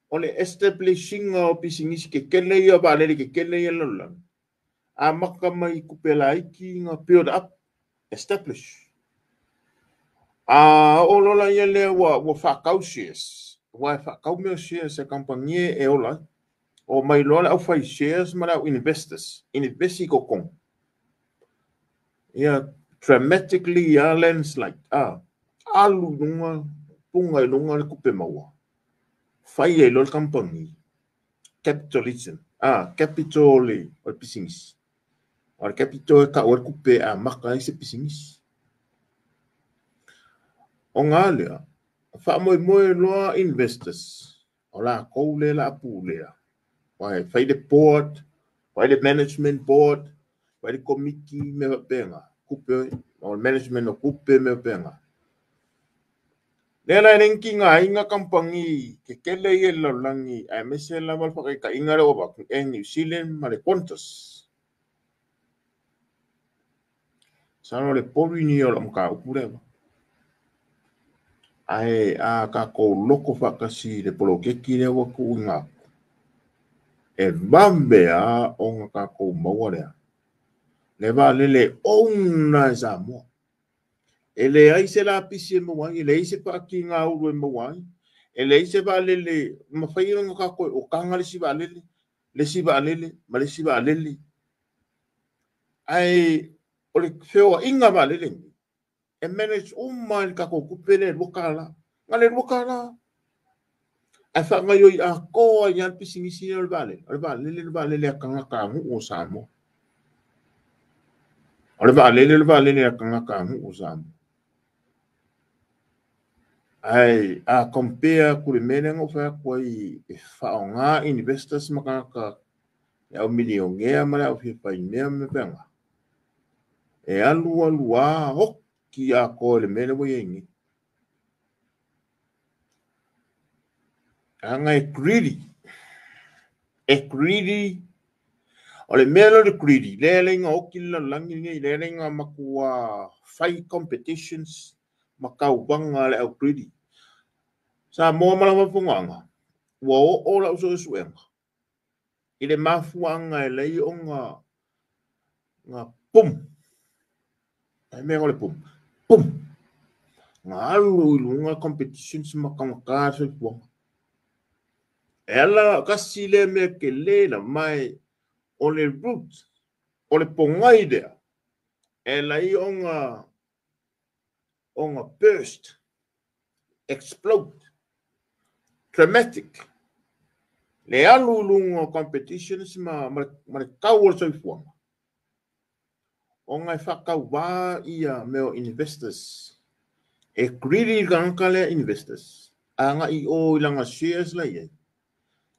[SPEAKER 1] o le establishing o pisinisi tetele ia, vaalele tetele ia lalolagi, amata mai tupe laiti na build up, establish. A oo loa la ia lea ua faatau shares, aua e faatau mea o shares e kamupani e ola ai. O mai loa le aufai shares ma le au investors, invest i totonu. Ia dramatically a landslide, alu i luga, puga i luga le tupe maua. Fai ai loa le kamupani. Capitalism, capital o le pisinisi. O le capital e tau ai le tupe e amata ai se pisinisi. O ngā lea, faamoemoe loa investors, o latou lea o le a pulea. Aua e fai le board, fai le management board, fai le komiti mea faapena. Tupe, o le management o tupe mea faapena. Lea la e le ni tigaina kamupani tetele ia i le lalolagi aemaise lava le faataitaiga lea ua avatu, Air New Zealand ma le Qantas. Masalo o le boring ia o lau mataupu lea. Ae a tatou loto faatasi i le poloketi lea ua tuuina atu, e vave lava ona tatou maua lea. Le vaalele e own e Samoa. E leai se lapisi e maua ai, e leai se faatigaulu e maua ai, e leai se vaalele, mafai ona tatou o taga le isi vaalele, le isi vaalele ma le isi vaalele. Ae o le feoaiga vaalele nei, e manage uma e le tatou tupe lea e $2. Na o le $2. Ae faagaoioi atoa ai lava le pisinisi lea o le vaalele. O le vaalele, le vaalele a tagatanuu o Samoa. O le vaalele, le vaalele a tagatanuu o Samoa. Ae a compare atu i le mea lea na ou fai atu ai e faaaoga investors ma tagata le au milionea ma le au fia faimea ma mea faapena, e alu alu lava oti atoa i le mea lea ua i ai nei. Leaga e greedy. E greedy. O le mea lea o le greedy, lea e ala ai ona oti le lalolagi lenei, lea e ala ai ona matua fai competitions ma tauvaga a le au greedy. Samoa ma lau faafofogaaga, ua oo lau suesuega i le mafuaaga e ala ai ona boom, e mea o le boom, boom, na alu i luga competitions ma taugata le soifuaga. E ala tasi lea mea tele la mai o le root, o le pogai lea, e ala ai ona burst, explode, dramatic, le alu i luga o competitions ma le tau o le soifuaga, ona e faatauvā ia mea o investors. E greedy le tagata lea investors, agai i o i lana shares la i ai,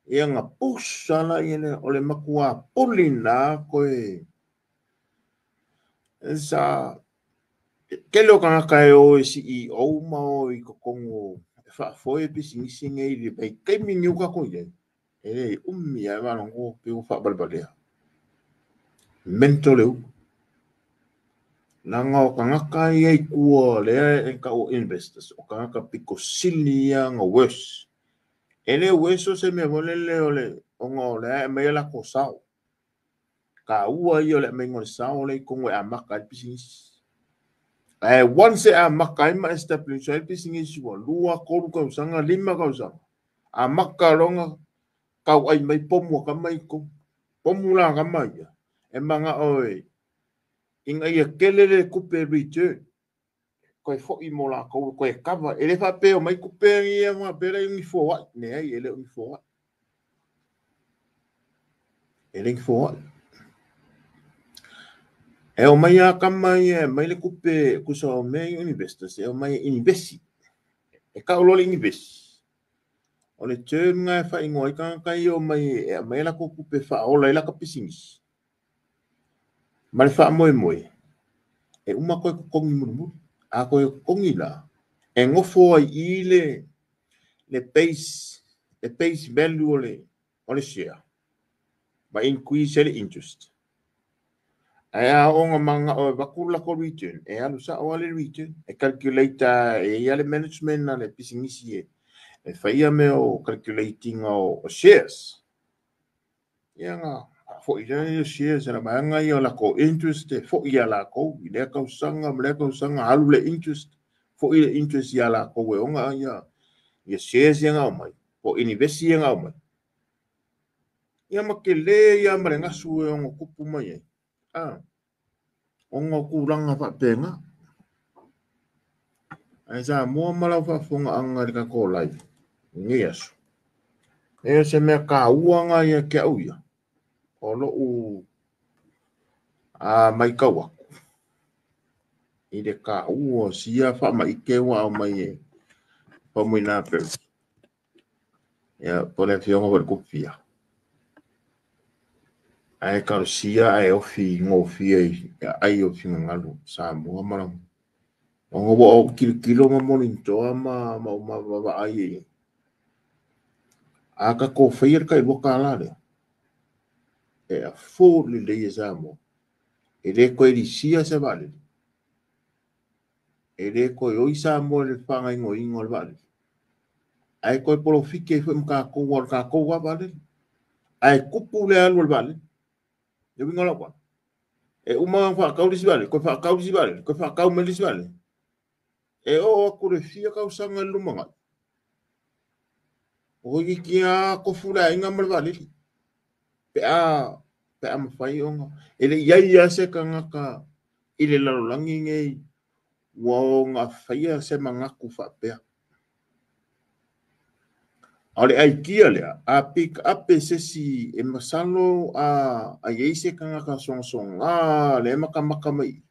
[SPEAKER 1] ia na push ala ia lea, o le matua puli na koe sa tele o tagata e o e CEO ma o i totonu e faafoe pisinisi nei i le vaitaimi nei ua tatou i ai. E le umi lava e faalogo pe ua faavalevalea. Mental le ulu. Leaga o tagata ia i tua lea e tau o investors, o tagata pito sili ia ona worse. E le worse o se mea foi lele o le ona o lea e aumai latou sao. Taua ia o le aumaiga o le sao lea i totonu e amata ai le pisinisi. Ae once e amata ai ma establish ai le pisinisi ua 2, 3 tausaga, 5 tausaga, amata loa ona tauai mai pomu a tama i totonu. Pomu la a tama ia, e manao e ina ia tele le tupe return, toe foi mo latou, toe cover. E le faapea o mai tupe ia faapea la ni foai. Leai, e le o ni foai. E le ni foai. E o mai a tama ia, e mai le tupe, tusa o mea i investors, e o mai e investi. E tau loa le invest. O le term nga e faaigoa ai tagata ia o mai e aumai latou tupe faaola ai lata pisinisi. Ma le faamoemoe, e uma koe totogi mulimuli. A koe totogi la, e nofo ai i le base, le base value o le share, ma increase ai le interest. Ae a oo ona manao e avatu le latou return, e alu sao lava le return. E calculate e ia le management a le pisinisi e faia mea o calculating o shares. Ia na foi lea shares na vaega ia o latou interest e foi ia latou i lea tausaga ma lea tausaga alu le interest, foi le interest ia latou e ona ia shares ia na aumai, po o invest ia na aumai. Ia ma tele ia ma le gasu e ono tupu mai ai. Ona o tulaga faapena. Ae Samoa ma lau faafofogaaga i le tatou live lenei aso. E o se mea taua nga ia ke au ia. O lou maitau aku i le taua o sia faamaite ua aumai e Faumuina Perry. Ia, po le afioga foi le Tupia. Ae talosia ae ofi gofie i aai o finagalo Samoa ma lau. Ona ua ou tilotilo ma monitoa ma ou vaavaai i a tatou faia le tailua $1 lea. E afford lelei e Samoa. E le toe lisia se vaalele. E le toe oi Samoa i le faagaoioiga o le vaalele. Ae toe polofiti ai foi ma tatou o le tatou lava vaalele. Ae tupu le alu o le vaalele. Le uiga o lau tala. E uma ona faatau le isi vaalele, toe faatau le isi vaalele, toe faatau mai le isi vaalele. E oo atu le fia tausaga i le lumanai. O toeitiiti lava tofu le aiga ma le vaalele. Pe a mafai ona. E le i ai lava se tagata i le lalolagi nei ua ona faia se manatu faapea. A o le idea lea, a pick up e se isi e masalo a i ai se tagata sogasoga lea e matamata mai.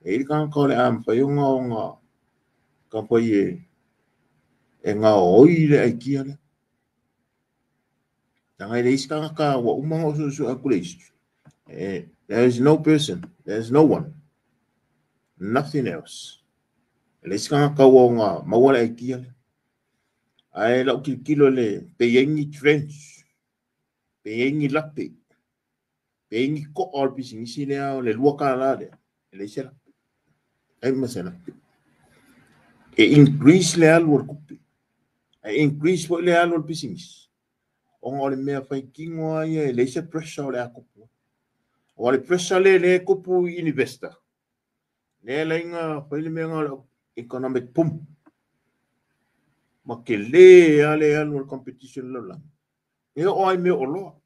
[SPEAKER 1] E i le tagata o le a mafai ona taumafai e gaoi le idea lea. Leaga e leai se tagata ua uma ona ou suesue atu le history. There is no person, there is no one, nothing else. E leai se tagata ua ona maua le idea lea. Ae lau tilotilo le pe i ai ni trench, pe i ai ni lape, pe Pe i ni to'a o le pisinisi lea o le $2 lea, e leai se lape. Ai ma se lape. E increase le alu o le tupe. E increase foi le alu o le pisinisi. Ona o le mea faitino lava ia e leai se pressure o le a tupu ai. Aua o le pressure lea lea e tupu i investor, lea e ala ai ona fai le mea lena o le economic boom. Ma tele lava le alu o le competition i le lalolagi. E oo lava i mea o oloa.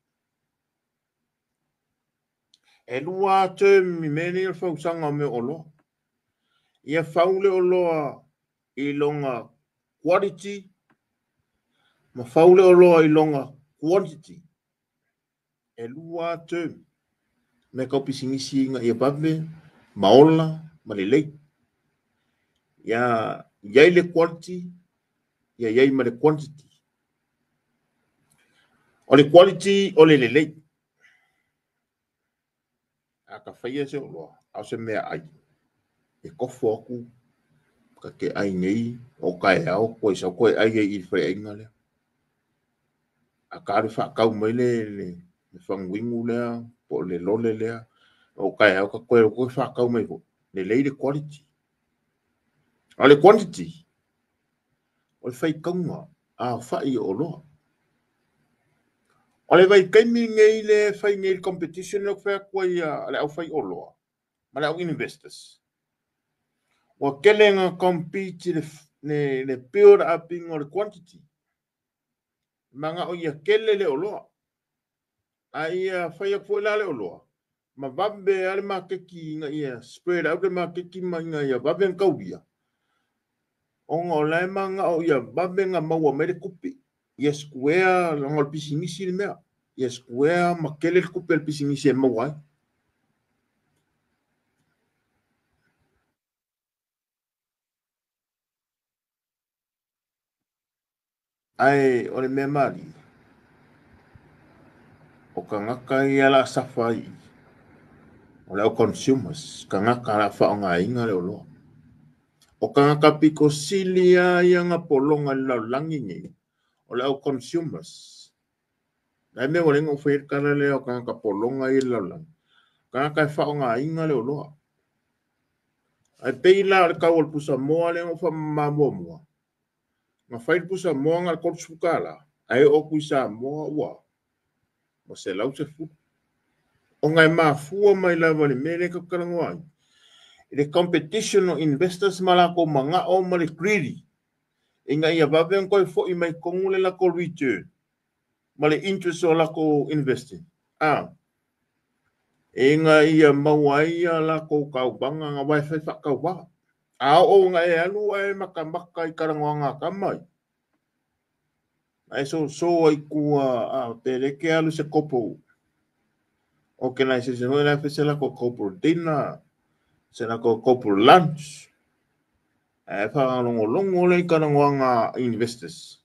[SPEAKER 1] E lua lava term i mea nei o le fausaga o mea o oloa. Ia fau le oloa i lona quality ma fau le oloa i lona quantity. E lua lava term mea tau pisinisi ina ia vave ma ola ma lelei. Ia i ai le quality, ia i ai ma le quantity. O le quality o le lelei. A ka faia se oloa, a o se mea ai, e kofo atu ka te ai nei o taeao koe sau koe ai ai i le faleaiga lea. A ka alu faatau mai le faguinu lea po o le lole lea, o taeao ka toe alu faatau mai foi, lelei le quality. A o le quantity, o le faitauga aofa'i o oloa. O le vaitaimi lenei lea e fai nei le competition lea ou te fai atu ai a le aufaioloa ma le au investors. Ua tele ina compete le build up ina o le quantity. Mana'o ia tele le oloa. A ia fai atu foi la le oloa, ma vave lava le maketi ina ia spread out le maketi ma ina ia vave ona taulia. Ona o la e mana'o ia vave ona maua mai le tupe. Ia square ona o le pisinisi le mea. Ia square ma tele le tupe a le pisinisi e maua ai. Ae o le mea malie, o tagata ia o le a suffer ai i i, o le au consumers, tagata o le a faaaogaina le oloa. O tagata pito sili lava ia ona pologa i le lalolagi nei, o le au consumers. O le a le mea ua ala ai ona ou faia le tala lea o tagata pologa ia i le lalolagi? Tagata e faaaogaina le oloa. Ae pei la o le tau o le pusamoa lea na ou faamama muamua, na fai le pusamoa na o le $30, ae oo atu i Samoa ua 110. Ona e mafua mai lava i le mea lea tatou te talanoa ai, i le competition o investors ma latou mana'o ma le greedy ina ia vave ona toe fo'i mai totonu le latou return ma le interest o latou investing. Ina ia maua ai a latou tauvaga aua e fai faatauva. A oo ina e alu ae matamata i talanoaga a tama ia, ae soso ai i tua a pe le te alu i se corporate organization foi lea e fai se latou corporate dinner, se latou corporate lunch, ae faalogologo lea i talanoaga a investors.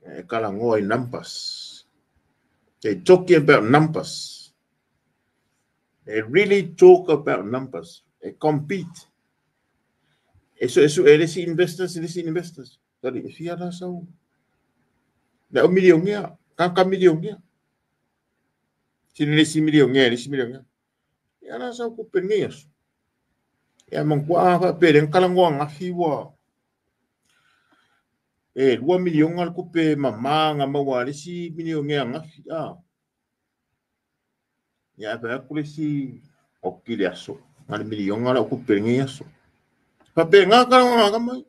[SPEAKER 1] E talanoa i numbers. They talking about numbers. They really talk about numbers. They compete. E suesue le isi investors i le isi investors. Tali, e fia la sau? Le au milionea, tagata milionea. Sina le isi milionea, le isi milionea. Ia la sau tupe lenei aso. Ia manatua a faapea lea na talanoa ananafi ua e 2 miliona le tupe mama na maua a le isi milionea ananafi. Ia ae fai atu le isi oki le aso. Na le miliona lau tupe lenei aso. Faapena talanoaga a tama ia.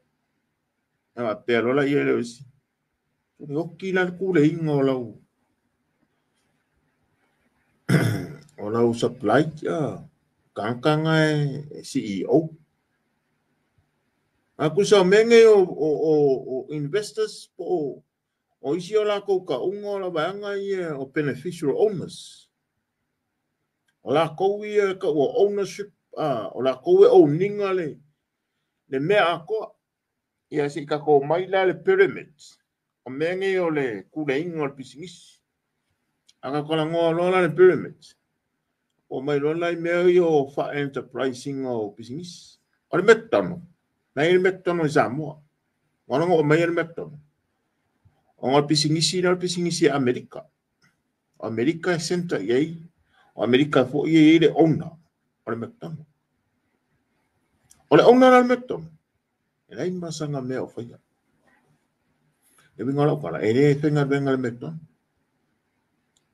[SPEAKER 1] Ia faapea loa laia le o isi. E oki la le puleaina o lau supply tagata na e CEO. A tusa o mea nei o investors po o isi o latou tauga o la vaega ia o beneficial owners. O latou ia e taua ownership, o latou e own ina le mea atoa. Ia se i tatou omai la le pyramid. O mea nei o le puleaina o le pisinisi. A tatou talanoa loa la le pyramid, o mai loa la i mea ia o fa-enterprising o pisinisi. O le McDonald. Na i le McDonald i Samoa. Ua ona oo mai le McDonald. Ona o le pisinisi lea o le pisinisi a Amerika. O Amerika e center i ai O Amerika foi e i le owner o le McDonald. O le owner la le McDonald, e lai masanga mea o faia. E winga lau kala, e le whenga venga le McDonald.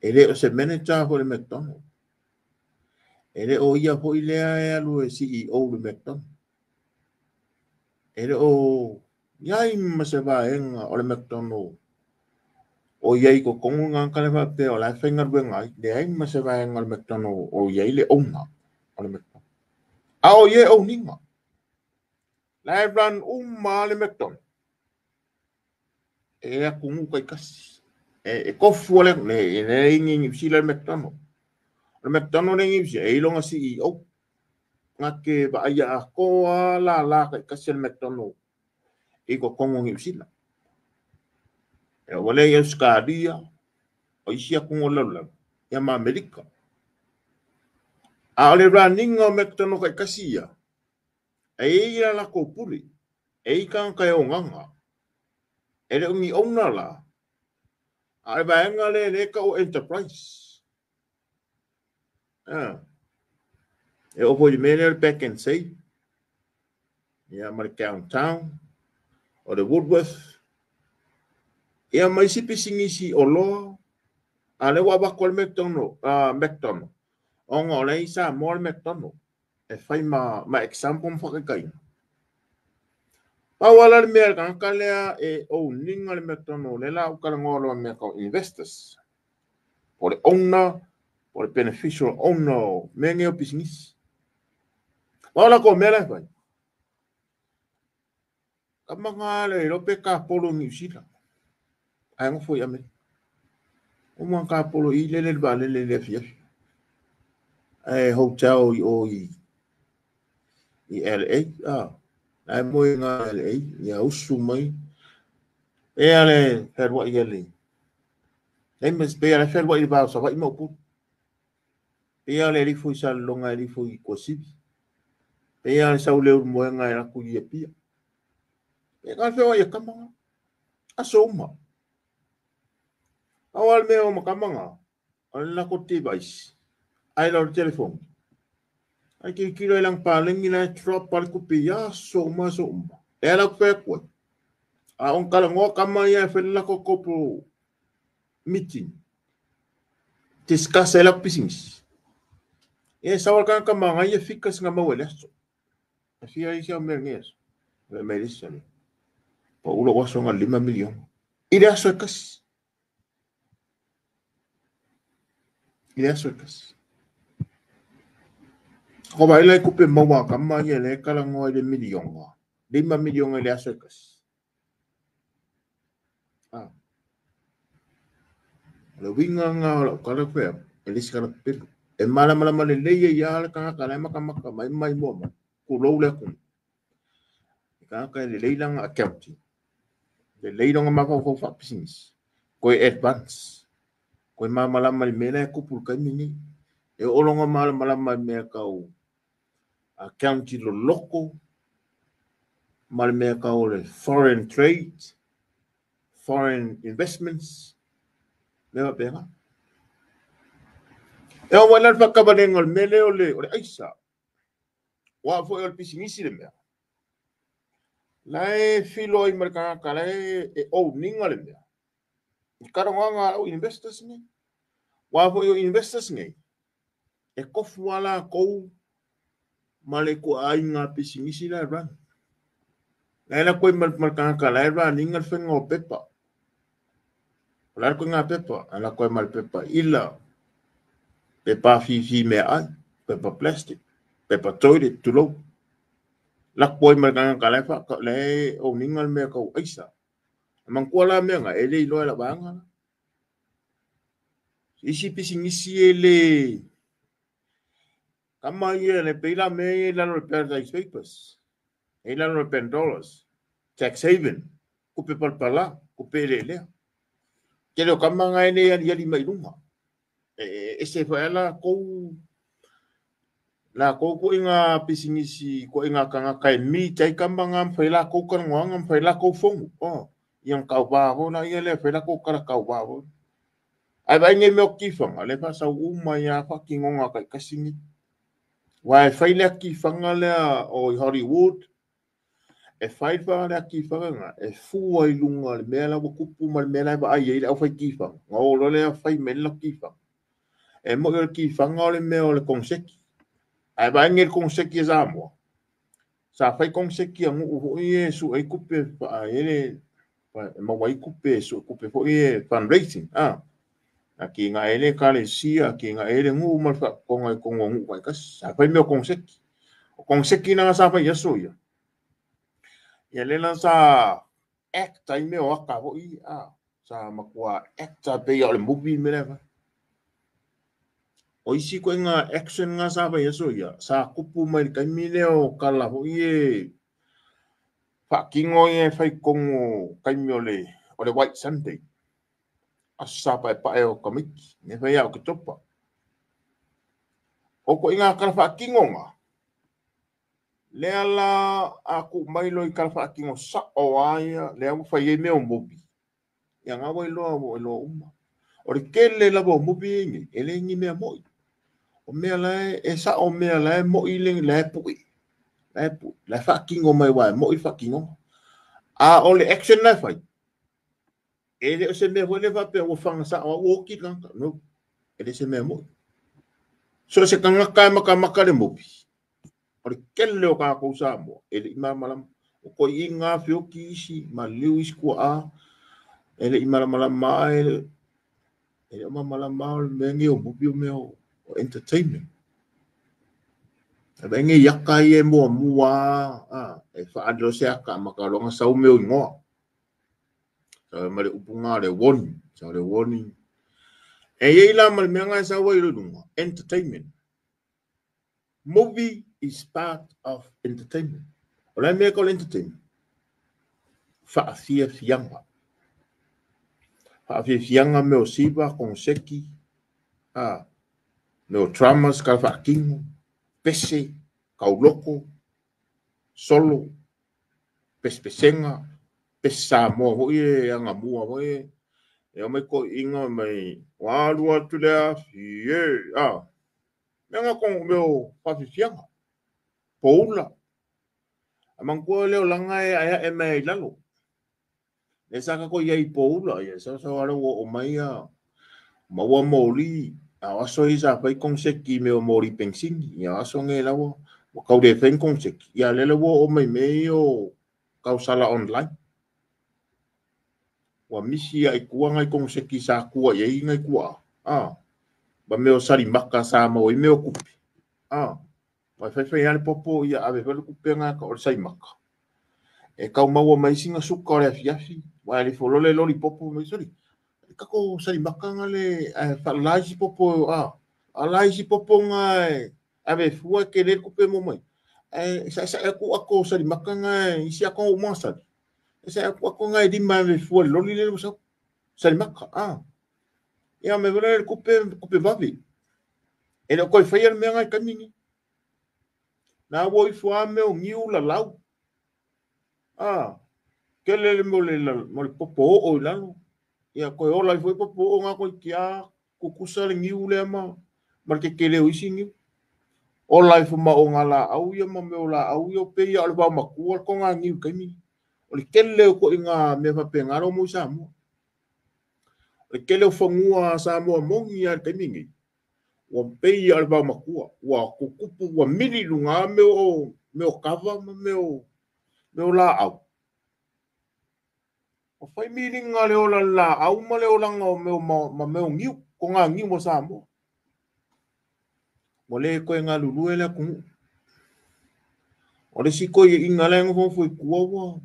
[SPEAKER 1] E le o se manager fo le McDonald. E le o ia fo i lea e alu e CEO le McDonald. E le o iai ma se vaega o le McDonald o iai ko kongu ngā kale whapea o lai whenga ruenga ai, le ai ma se vaega o le McDonald o iai le owner o le McDonald. A o ie owninga. Lai run uma le McDonald. E aku ngu kai kasi. E kofu le le le ingi ngi sila le McDonald. O le McDonald le ngi e ilonga CEO. Ngā ke va ia a koa la la kai kasi le McDonald. I ko kongo ngi sila. E wale i Australia, o isi aku ngo lau ia ma Amerika. A o le running o McDonald kai kasi ia. E ia la ko puli. E i ka kai o nganga. E le ungi owner la. A e vaenga le le ka o enterprise. E o foi mele le back and say. Ia ma le downtown. O le Woolworth. Ia mai si pisingisi o loa. A le wa wako le McDonald. McDonald. O ngā le isa mo le McDonald. E whai ma example mwhakakaina. Pau ala le mea ka lea e o ninga le McDonald le la ukala ngolo mea ka investors. O le owner, o le beneficial owner, mea ngeo business. Pau la ko mea la whai. Ka manga le lope ka polo New Zealand. Ai ngofo i Amerika. O mga ka polo i lele le vale le le fia. Ai hotel i o i LA. Ai mo i ngā LA, ia usu mai. E ale wherua i LA. Nei mas pe ale wherua i vao sa vai mau pu. Pe ale rifo i salonga e rifo i Kuasivi. Pe ale sau leo moenga e raku i e pia. E ngā wherua i a kamanga. Aso uma. Au ale mea o makamanga. Ale lako device. Ai lau telefoni. Ai ke kilo ilang palengi la drop pal kupi ya so ma so uma. E ala ku koe. A on kala ngo kama ia fe la ko kopo meeting. Discuss ela business. E sawal kan kama ngai fika singa mawele so. Asia isia me nges. Le melisa le. Pa ulo waso nga 5 million. Ile aso kas. Ile aso kas. Ko vai le kupe maua kama ia le kala ngoa le milionga. 5 milionga le aso kas. Le winga nga o kala koe e le sikala pelu. E mala mala mala le ia le kanga kala maka maka mai mai mo mo. Ku lou le ku. E kanga ka le leilanga accounting. Le leilanga maka ko fa business. Koe advance. Koe mala mala mele kupu kai mini. E olonga mala mala mea kau accounting lo loko. Mala mea kau le foreign trade, foreign investments. Mea penga. E o wala whakawarenga o le mele o le aisa. Wa fo e o le pisinisi le mea. La e filo ai marikanga la e o ninga le mea. I karangoanga au investors nei. Wa fo e o investors nei. E kofu ala kou ma le ko ai ngā pisinisi la run. La e la koe marikanga la e run inga le whenga o pepa. O la koe ngā pepa. Ala koe mal pepa ila. Pepa fifi mea ai. Pepa plastic. Pepa toilet tulou. La koe marikanga la e whaka la e o ninga le mea kau aisa. Mangkua la mea ngā e le iloa la waanga. Isi pisinisi e le kama ia le peila me lalo le Paradise Papers. E lalo le Pandoras. Tax haven. Kupe palpala. Kupe le lea. Ke leo kama ngai le ali ali mai lunga. E se whae la kou la kou ko inga pisinisi ko inga kanga kai mi tai kama ngā mwhai la kou kara ngoanga mwhai la kou fongu. Oh, iang kau wā hona ia le whai la kou kara kau wā hona. Ae vaai nei mea o tifaga, lea e faasau uma ai lava faatinoga taitasi nei. Aua e fai le atifaga lea o i Hollywood, e fai le atifaga lena, e fua i luga o le mea la ua tupu ma le mea la e vaai ai le aufai tifaga, ona o loa lea fai mai ai le latou tifaga. E moni o le tifaga o le mea o le koneseti. Ae vaai nei i le koneseti a Samoa, sa fai koneseti a nuu foi ia e sue ai tupe e maua ai tupe, e sue tupe foi ia fundraising. Atinae ai le ekalesia, atinae ai le nuu ma le faatotoga i totonu o nuu taitasi. Sa fai mea o koneseti. O koneseti na sa fai i aso ia, ia lea la sa act ai mea o ata foi ia, sa matua act lava pei lava o le movie le mea la e fai. O isi ituaiga action na sa fai i aso ia, sa tupu mai le taimi lea o tala foi ia faatino ia e fai i totonu o taimi o le White Sunday, aso sa paepae o tamaiti, lea e fai ia Oketopa. O ituaiga tala faatino na, lea la a tuu mai loa i tala faatino sao lava ia, lea ua fai ai mea o movie, ia na ua iloa uma. O le tele lava o movie ia nei, e le ni mea moi. O mea la e sao mea la e moi le la e pui. La e pui, la e faatino mai aua e moi le faatinoga. A o le action la e fai, e le o se mea foi lea faapea ua faga sao lava ua oti le tagata. No, e le se mea moi. So o se tagata e matamata le movie, o le tele o tatou Samoa, e le i malamalama. O toeaiina feoti isi, maliliu isi tuaa, e le i malamalama e le o malamalama o le mea nei o movie o mea o entertainment. E vaai nei ata ia e muamua lava, e faaali loa se ata amata loa ona sau mea o igoa. Sau ma le upu na o le warning, sau le warning. E i ai la ma le mea na e sau ai i luga, entertainment. Movie is part of entertainment. O le mea ko le entertainment. Faafiafiaga. Faafiafiaga mea o siva, koneseti, mea o dramas, tala faatino, pese, kauloko, solo, pesepesega, pese Samoa foi e agamua foi e omai toeaiina mai ua alu atu le afi e, mea na mea o faafiafiaga, poula. A manatua le olaga e aeae mai ai i lalo. Le sa tatou i ai i poula, ia sau sau lava ua oo mai ia maua moli, a o aso ia sa fai koneseti mea o moli penisini, ia o aso nei la ua tau le fai ni koneseti, ia lea ua oo mai mea ia o tausala online. Ua misi ai tua nai koneseti sa tua i ai nai tuaa, ma mea o salimaka sa maua ai mea o tupe, ma fai fai lava le popo ia ave foi le tupe na o le salimaka. E tau maua mai sina suka o le afiafi, aua e le ifo loa le loli popo mai soli. E kako salimaka nga le faalala isi popo, ala isi popo nga e ave fua ke le tupe mo mai. E saesae atu ako salimaka nga isi ako uma sali. E sae atu ako nga e lima ave fua le loli le sau. Salimaka, Ia me vele le kupe, kupe vave. E le o koe whaia le mea ngai taimi ni. Nā ua ifo lava mea o niu lalau. Kele le mea o le popo oo i lalo. Ia koe ola ifo i popo oo ngā koe kia kukusa le niu lea ma le kekele o isi niu. Ola ifo ma o ngā laau ia ma mea o laau ia o pei ia o le vao matua le konga niu taimi ni. O le kele o koe ngā mea faapena lo mo i Samoa. O le kele o fanua Samoa mongi ia le taimi nei. Ua pei ia o le vao matua. Ua kukupu, ua mili lunga mea o kava ma mea o laau. O whai miringa le ola laau ma le olanga o mea ma mea o niu, ko ngā niu o Samoa. Ua le koe ngā lulue le atunuu. O le siko i inga le ngofo i kua ua.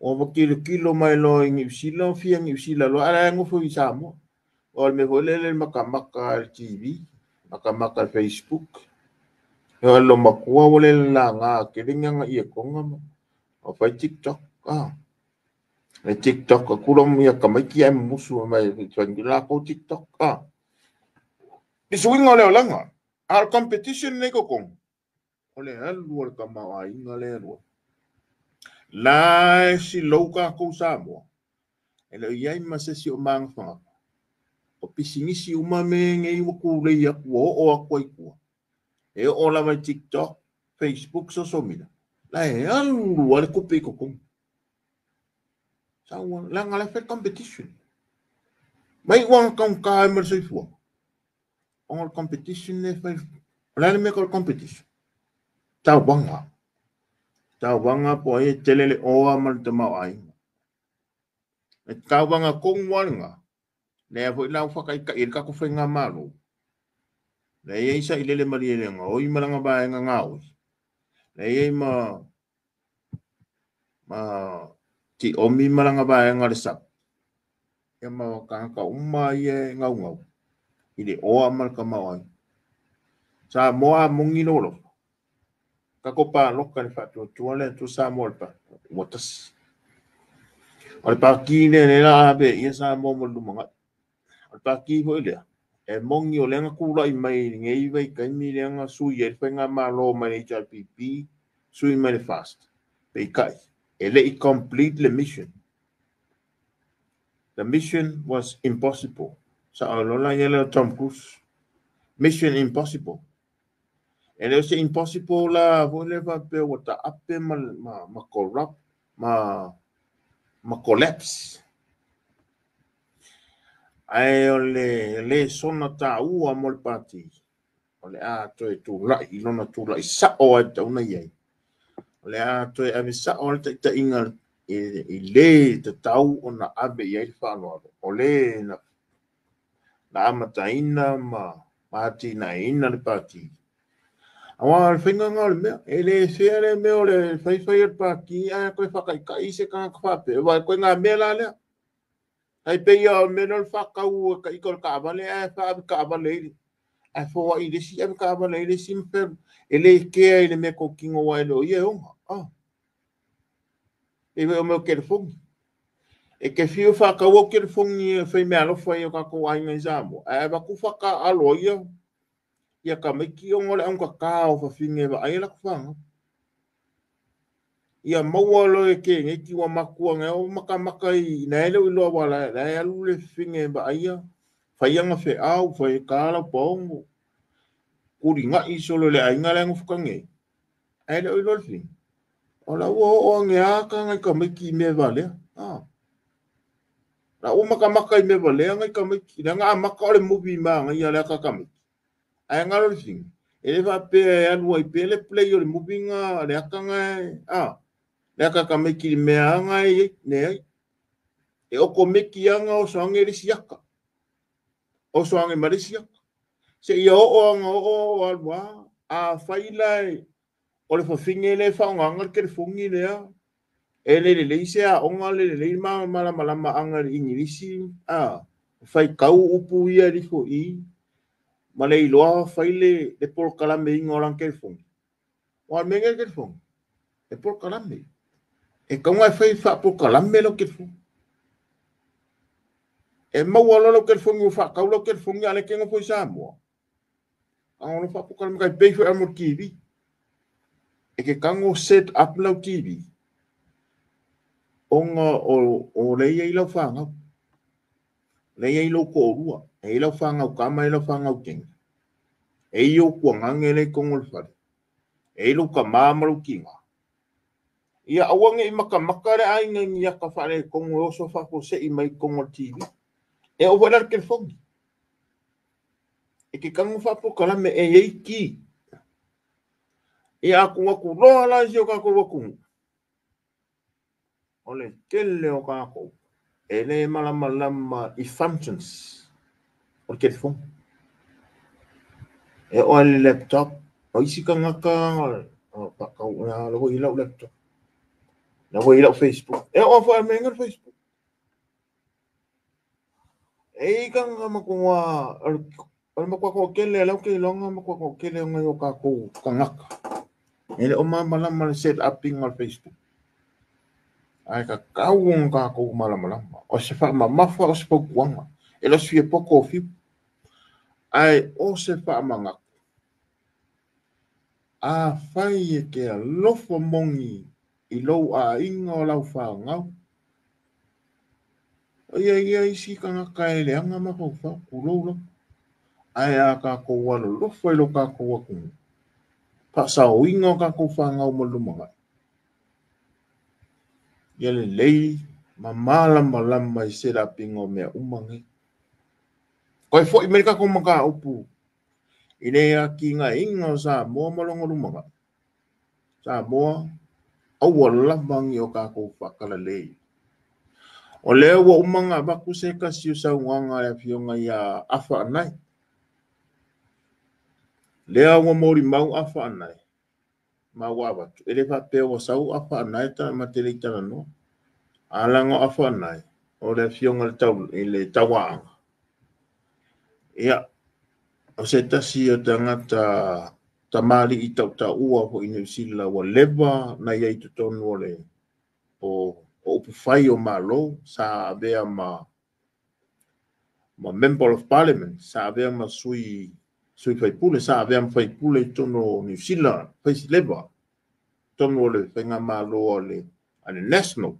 [SPEAKER 1] O wakilokilo mai loa i Niu Sila, o fia Niu Sila loa, ala ngofo i Samoa. O le mea foi lele le makamaka le TV, makamaka le Facebook. E o lo makua ua le la ngā kele nganga i e konga ma. O whai TikTok, Le TikTok, a kula mo ia kamaiti ai musu mai i la ko TikTok, Le suinga o le olanga, a competition nei kokong. O le alu o le tamaoaiga le alua. La e silou tatou Samoa. E le o i ai ma se isi o magafagafa. O pisinisi uma mea nei ua tulei atu ua oo atu ai i tua. E oo lava i TikTok, Facebook, social media. La e alu lava le tupe i totonu. Sau leaga la e fai competition. Mai ua taugata ai ma le soifuaga. Ona o le competition lea e fai. O le a le mea o le competition? Tauvaga. Tauvaga po o ai e tele le oa ma le tamaoaiga. E tauvaga tonu lava lena, lea foi la ua faataitai ai le tatou faigamalo. Lea e i ai Sailele Malielegaoi ma lana vaega gaoi. Lea e i ai ma Tiomi ma lana vaega o le SAP. Ia ma tagata uma ia e gaugau i le oa ma le tamaoaiga. Samoa a moni lou alofa, tatou palota i le faatuatua le Atua Samoa i le ua tasi. O le pati lea lea la ave ia Samoa mo le lumanai. O le pati foi lea, e moni o lea na tulai mai i lenei vaitaimi lea na sui ai le faigamalo mai le HRPP, sui mai le FAST. Peitai, e le i complete le mission. The mission was impossible. Sa o lola ia lea o Tom Cruise. Mission impossible. E le o se impossible la foi lea faapea ua taape ma corrupt ma collapse. Ae o le lesona taua mo le pati, o le a toe tulai i lona tulai sao ai tatau ona i ai. O le a toe ave sao le taitaiga i le tatau ona ave i ai le faaaloalo. O le na amataina ma atinaeina le pati. Aua o le faiga lena o le mea, e le fea le mea o le faifai o le pati ae toe faataitai se tagata faapea. Vai koe ngā mea la lea. Ai pei o mea lea o le faatau e taita o le taavale ae faaave taavale i ae foai i le isi ave taavale i le isi ma fea. E le kea i le mea totino wa e le o ia e ona. E o mea o telefoni. E te fiu whakau o telefoni e whai mea alofa i o kākou aiga i Samoa. Ae avatu whakaalo ia ia ka maiki o ngole aunga kā o whawhinge wa ai la kuwhanga. Ia maua lo e ke ngei ki wa makua ngai o makamaka i na ele iloa wala la e alu le whinge wa aia. Whaianga whe au, whai kāla paongo. Kuri ngai solo le ainga le ngufuka ngei. Ae le iloa le whinge. O la ua o ange aka ngai ka maiki i mea valea. La ua makamaka i mea valea ngai ka maiki. La ngā maka o le movie maa ngai a le aka ka maiki. Ae ngalo le whinge. E le whapea e alu ai pele play o le movie ngā le aka ngai. Le aka ka maiki i mea anga e ne ai. E oko meki anga o soange le siaka. O soange ma le siaka. Se ia o anga o alua. A whaila e o le whawhinge le whaonganga le telefongi lea. E le le leise a onga le le le ma malamalama anga le Ingilisi. Whai kau upu ia rifo i. Ma le iloa whai le polokalame ingo lang telefongi. O al menge le telefongi. E polokalame. E kaunga e whai wha polokalame lo telefongi. E maua lo lo telefongi o wha kau lo telefongi a le kengo foi Samoa. Anga lo wha polokalame kai pei fwe amo TV. E ke kango set up lau TV. Onga o leia i lau whangau. Leia i lau ko'orua. E i lau whangau kama, e lau whangau kenga. E i o kua ngange lei kongo le whare. E i lau ka maa lau kinga. Ia awange i makamaka le ainga ngi aka whare kongo e oso whako se i mai kongo le TV. E o wala le telefongi. E ke kango whapokalame e ei ki. E aku aku roa la si o kako wakungu. O le tele o kako. E le malamalama i functions. O le telefoni. E o le laptop. O isi kangaka. O pakau na lo i lau laptop. Na wo i lau Facebook. E o fo me ngal Facebook. E i kanga makunga. O le makua ko kele lau ke longa makua ko kele ngai o kako kangaka. E le o malamalama le set uping o Facebook. Ai ka kau ka ko malamalama. O se fa mamafa o se paukuanga. E lo sfia poko o fiu. Ai o se fa manga. A whai e ke alofa mongi i lou a inga o lau whangau. O ia ia isi tagata e leaga mafaufau, tulou lava. Ae a tatou alolofa i lo tatou atunuu, faasaoina o tatou fanau mo le lumanai, ia lelei ma malamalama i se lapiga o mea uma nei. Toe foi mai le tatou mataupu i le atinaeina o Samoa ma lona lumanai. Samoa, aua lava ni o tatou faatalale. O lea ua uma ona avatu se tasi o saunoaga a le afioga ia Afa Anae. Lea ua molimau Afa Anae, ma ua avatu. E le faapea ua sau Afa Anae ma te le i talanoa. A laga o Afa Anae, o le afioga i le Tauaaga. Ia, o se tasi o tagata tamalii tautaua foi i Niu Sila ua leva na iai totonu o le o upufai o Malo, sa avea ma Member of Parliament, sa avea ma sui faipule, sa avea ma faipule i totonu o Niu Sila, faisi leva, totonu o le faigamalo a le National.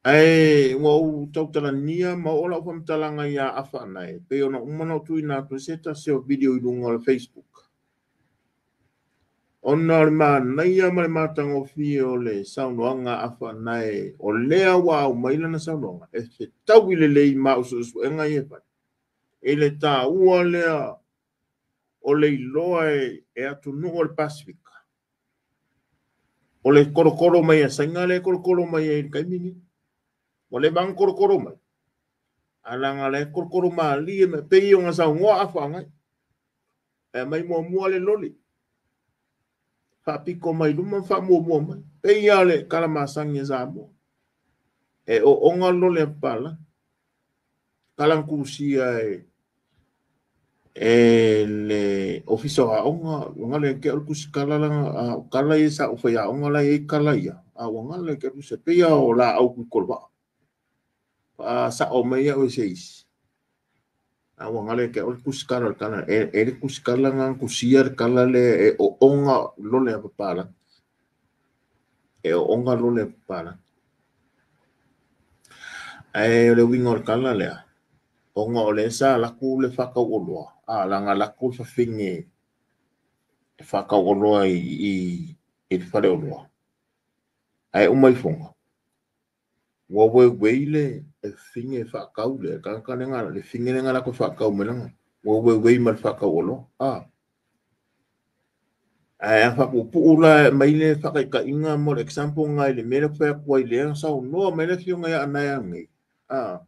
[SPEAKER 1] Ae ua ou tautalania ma oo lau faamatalaga ia Afa Anae, pei ona uma na ou tuuina atu se tasi o video i luga o le Facebook. Ona o le manaia ma le matagofie o le saunoaga Afa Anae, o lea ua aumai lana saunoaga, e fetaui lelei ma au suesuega ia e fai. I le taua lea o le iloa e atunuu o le Pasifika, o le kolokolo mai a Saina le kolokolo mai ai i le taimi ni. Ua leva ona kolokolo mai. A laga le kolokolo malie mai, pei ona saunoa Afa Anae. E mai muamua le loli. Faapito mai luma ma faamuamua mai. Pei lava o le kalamasani a Samoa. E oona lole a papalagi. Kalantusia e le ofisa o aoga, ua galo ia te au le tusikala lana, o kala ia sa ou fai aoga la e i ai kala ia. A ua galo ia te au le tusi, pei lava o laau tuikolevaa. Faasao mai au e se isi. A ua galo ia te au le tusikala o le kala. E le tusikala na tusia le kala le e oona lole a papalagi. E oona lole a papalagi. Ae o le uiga o le kala lea, ona o le sa laku le whakau oloa. A langa laku le whawhine e whakau oloa i le whare oloa. Ae uma i fonga. Ua wewei le e whine e whakau le. Kāka le ngā, le whine le ngā lako whakau me langa. Ua wewei ma le whakau oloa. A. Ae a whapupu la mai le whakaika inga mo le example ngai le mele whea kua i lea sau noa mai le whionga ia anai angai. A.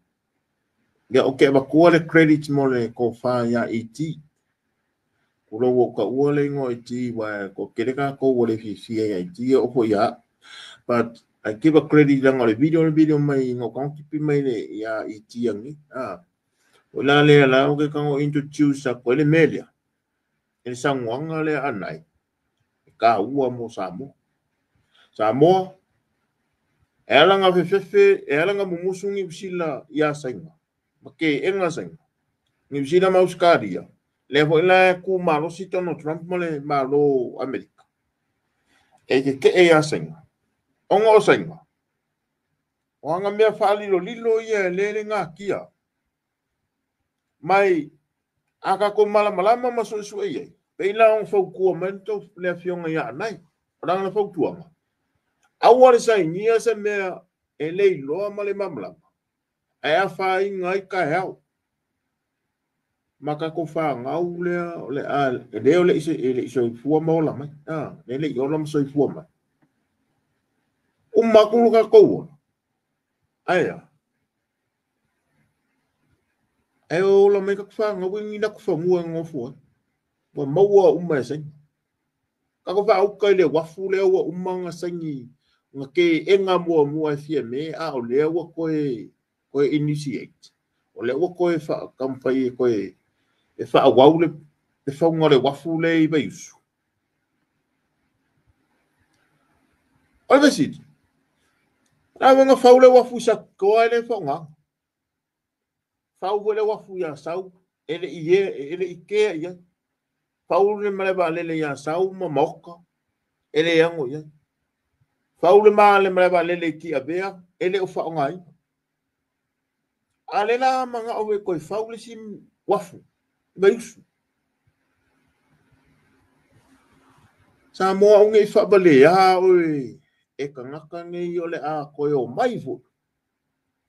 [SPEAKER 1] Ia o ke avakua le credit mo le kofa ia ET. Kula ua ka ua le ingoa ET wa ko kere ka ko ua le fiafia ia ET o fo ia. But I give a credit langa le video mai ngo kaunti pi mai le ia ET angi. A. O la le la o ke kango introduce a ko le melia. E sanguanga le anai. Ka ua mo Samoa. Samoa, e ala ngā fefefe, e ala ngā mumusu Niu Sila ia sainga. Ma ke enga sainga. Niu Sila ma Australia. Le hoi la ku malosi Donald Trump ma le malo Amerika. E ke ke e ia sainga. Onga o sainga. O anga mea whaalilo lilo ia e lele ngā kia. Mai, a ka ko malamalama ma suesue iai. Pei la ong faukua mai tau le afioga ia anai. O langa na fautuaga. Aua le sainia se mea e le iloa ma le malamalama. Ae a fāiga ai kaeao. Ma tatou fāgau lea o le a lea o le i le i soifua ma ola mai. A, le le i ola ma soifua mai. Uma atu lo tatou ola. Ae a. Ae ola mai tatou fāgau e ni latou fanua e nofo ai. Ua maua uma e saini. Kako whaauka i le wafu lea ua uma ngā saini ngā ke enga mua mua e fia me a o lea ua koe initiate. O lea ua koe whaakampai e koe e whaawau le whaunga le wafu le i vaiusu. O le vesiti. Nā wenga whau le wafu i sa koa e le whaunga. Whau le wafu i a sau e le i e le i kea ia. Whau le male vaalele ia sau ma maoka, e le ango ia. Whau le male vaalele i ki avea, e le o whaonga ai. A le la manao e toe fau le isi uafu i Vaiusu. Samoa aua ne i faavalea oe e tagata nei o le a toe omai foi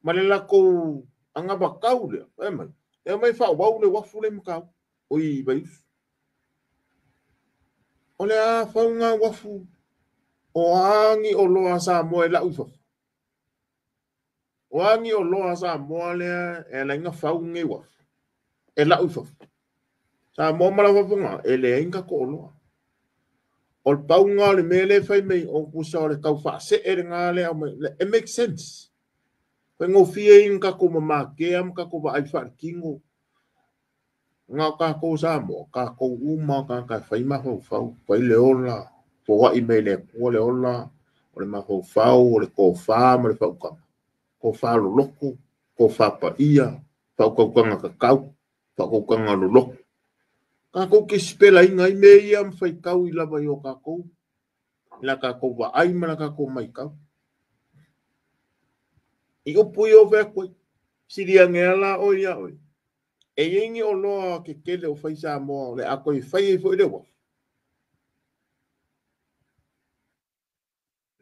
[SPEAKER 1] ma le latou anavatau lea, fai mai, e omai faaauau le uafu lea i Matautu, o i Vaiusu. O le a fau lena uafu, o a ni oloa a Samoa e lau i fafo? O a ni oloa a Samoa lea e ala ai ona fau lenei uafu e lau i fafo? Samoa ma lau faafofoga, e leai ni tatou oloa. O le pau lena o le mea lea e fai mai, o tusa o le tau faasee lena lea aumai. It makes sense. Faigofie ai ona tatou mamakea ma tatou vaai faaletino. Na o tatou Samoa, tatou uma o tagata e fai mafaufau, fai le ola, foai mai le Atua le ola, o le mafaufau, o le tofa ma le faautaga. Tofa loloto, tofa paia, faautautaga tatau, faautautaga loloto. Tatou te sipelaina ai mea ia ma faitau i lava i o tatou, i la tatou vaai ma la tatou matau. I upu ia o fai atu ai, sili ane lava la oe ia oe. E i ai ni oloa tetele o fai Samoa o le a toe fai ai foi le uafu?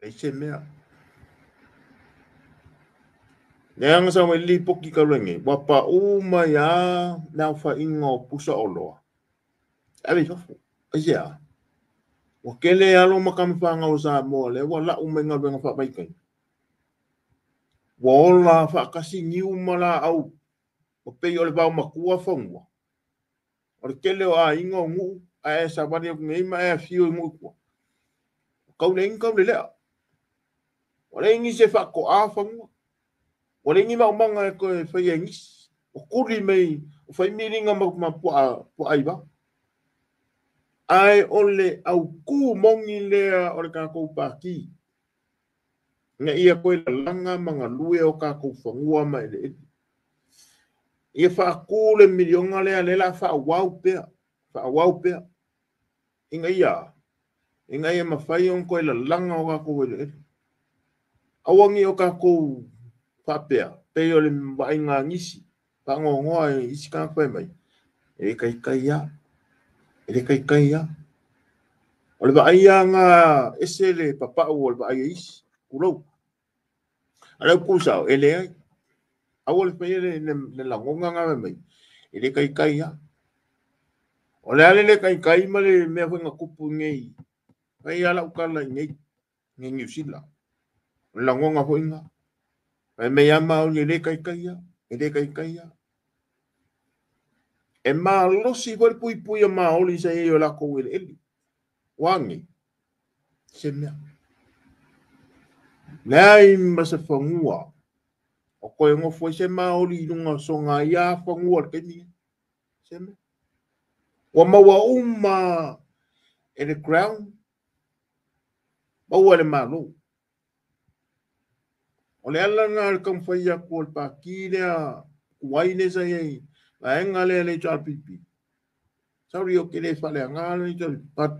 [SPEAKER 1] Leai se mea. Leaga sa mai le lipoti talu ai nei, ua pau mai lava le aofaiga o pusa oloa e ave i fafo. Aisea? Ua tele alo ma tama fanau a Samoa lea ua lau mai galuega faavaitaimi. Ua ola faatasi niu ma laau ua pei o le vaomatua fanua. O le tele o aiga o nuu, a e savali atu nei ma e afio i nuu i tua, ua tau leai ni taulelea. Ua leai nisi e faatoa fanua. Ua leai ni maumaga e toe faia e nisi. Ua tuli mai, ua fai miliga ma puaa, puaa i vao. Ae o le autu moni lea o le tatou Pati, ina ia toe lalaga ma galue o tatou fanua ma eleele. Ia faatu le miliona lea, lea o le a faaauau pea, faaauau pea, ina ia, ina ia mafai ona toe lalaga o tatou eleele. Aua ne i o tatou faapea, pei o le vaaiga a nisi, faanoanoa i isi tagata fai mai, e le taitai lava, e le taitai lava. O le vaai lava lena, ese le papau o le vaai a isi, tulou. A o le upu sao, e leai. Aua le faia le lagona lena fai mai, e le taitai lava. O le a le le taitai ma le mea foi na tupu i nei, fai lava lau tala i nei, i Niu Sila. O le lagona foi lena. Fai mai lava Maori, e le taitai lava, e le taitai lava. E malosi foi le puipui a Maori sa i ai i o latou eleele. Ua a nei? Se mea. Leai ma se fanua o toe nofo ai se Maori i luga o sona ia fanua i le taimi lenei. Se mea. Ua maua uma e le Crown, maua e le Malo. O le ala lena o le taumafai atu o le Pati lea tuai lea sa i ai, vaega lea le HRPP. Sorry ou te le faaleaga le HRPP, but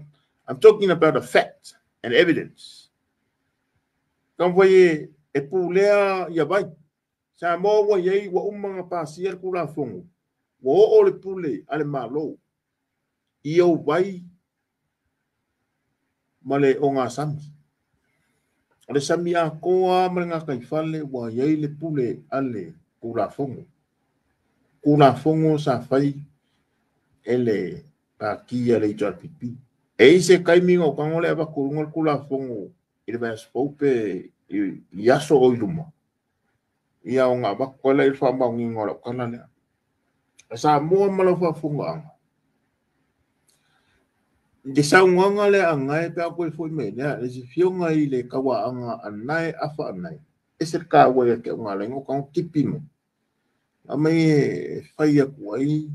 [SPEAKER 1] I'm talking about a fact and evidence. Taumafai e pulea ia vai. Samoa ua i ai, ua uma ona pasia le Tulafono, ua oo le pule a le Malo i ou vai ma le ogasami. O le sami atoa ma le gataifale ua i ai le pule a le Tulafono. Tulafono sa fai e le Pati a le HRPP. E i ai se taimi ona ou tago lea avatu i luga le Tulafono i le vaiaso fou pe i aso o i luma, ia ona avatu ai lea i le faamaoniga o lau tala lea. Samoa ma lau faafofogaaga, i le saunoaga lea a Anae pe a toe foi mai lea, le afioga i le tauaaga Anae Afa Anae, ese le taua ia te au na ala ai ona ou tago tipi mai. Aumai e fai atu ai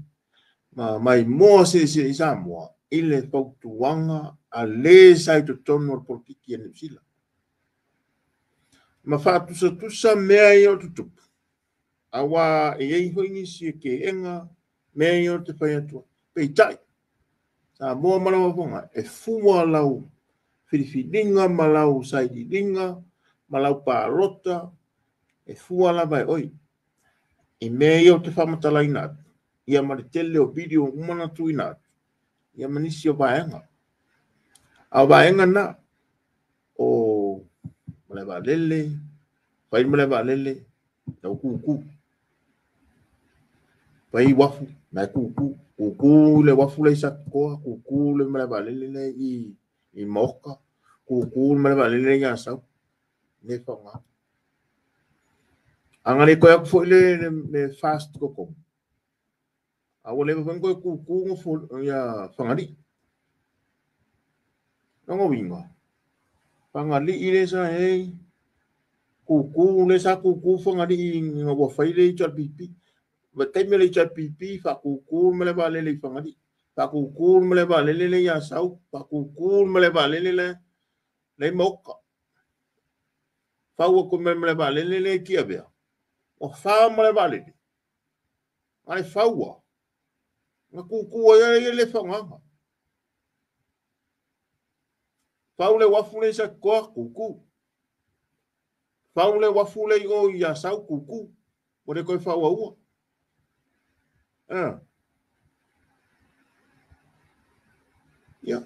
[SPEAKER 1] ma maimoa silisili i Samoa i le fautuaga a le sa i totonu o le polokiki a Niu Sila. Ma faatusatusa mea ia o tutupu, aua e i ai foi nisi e teena mea ia ou te fai atu ai. Peitai, Samoa ma lau afoga, e fua lau filifiliga ma lau sailiiliga ma lau palota, e fua lava e oe. I mea ia ou te faamatalaina atu, ia ma le tele o video uma na tuuina atu, ia ma nisi o vaega. A o vaega na, o malaevaalele, fai le malaevaalele, lau kukū. Fai uafu, na e kukū. Kukū le uafu le i Satitoa, kukū le malaevaalele le i Maoka, kukū le malaevaalele le i Asau. Le faaaoga. A na le toe atu foi le fast totonu, a ua leva foi ona toe kukū ia Fagalii. Lona uiga, Fagalii lea sa i ai, kukū lea sa kukū Fagalii ina ua fai le HRPP. Ma taimi o le HRPP, faakukū le malaevaalele i Fagalii, faakukū le malaevaalele le i Asau, faakukū le malaevaalele le i Maoka. Fau atu ma le malaevaalele le i Tiavea, ua fa malaevaalele. A e faua, na kukū ai ai le faaaogaga. Fau le uafu le i Satitoa, kukū. Fau le uafu le i o i Asau, kukū. Ua le toe faaauaua. Ia.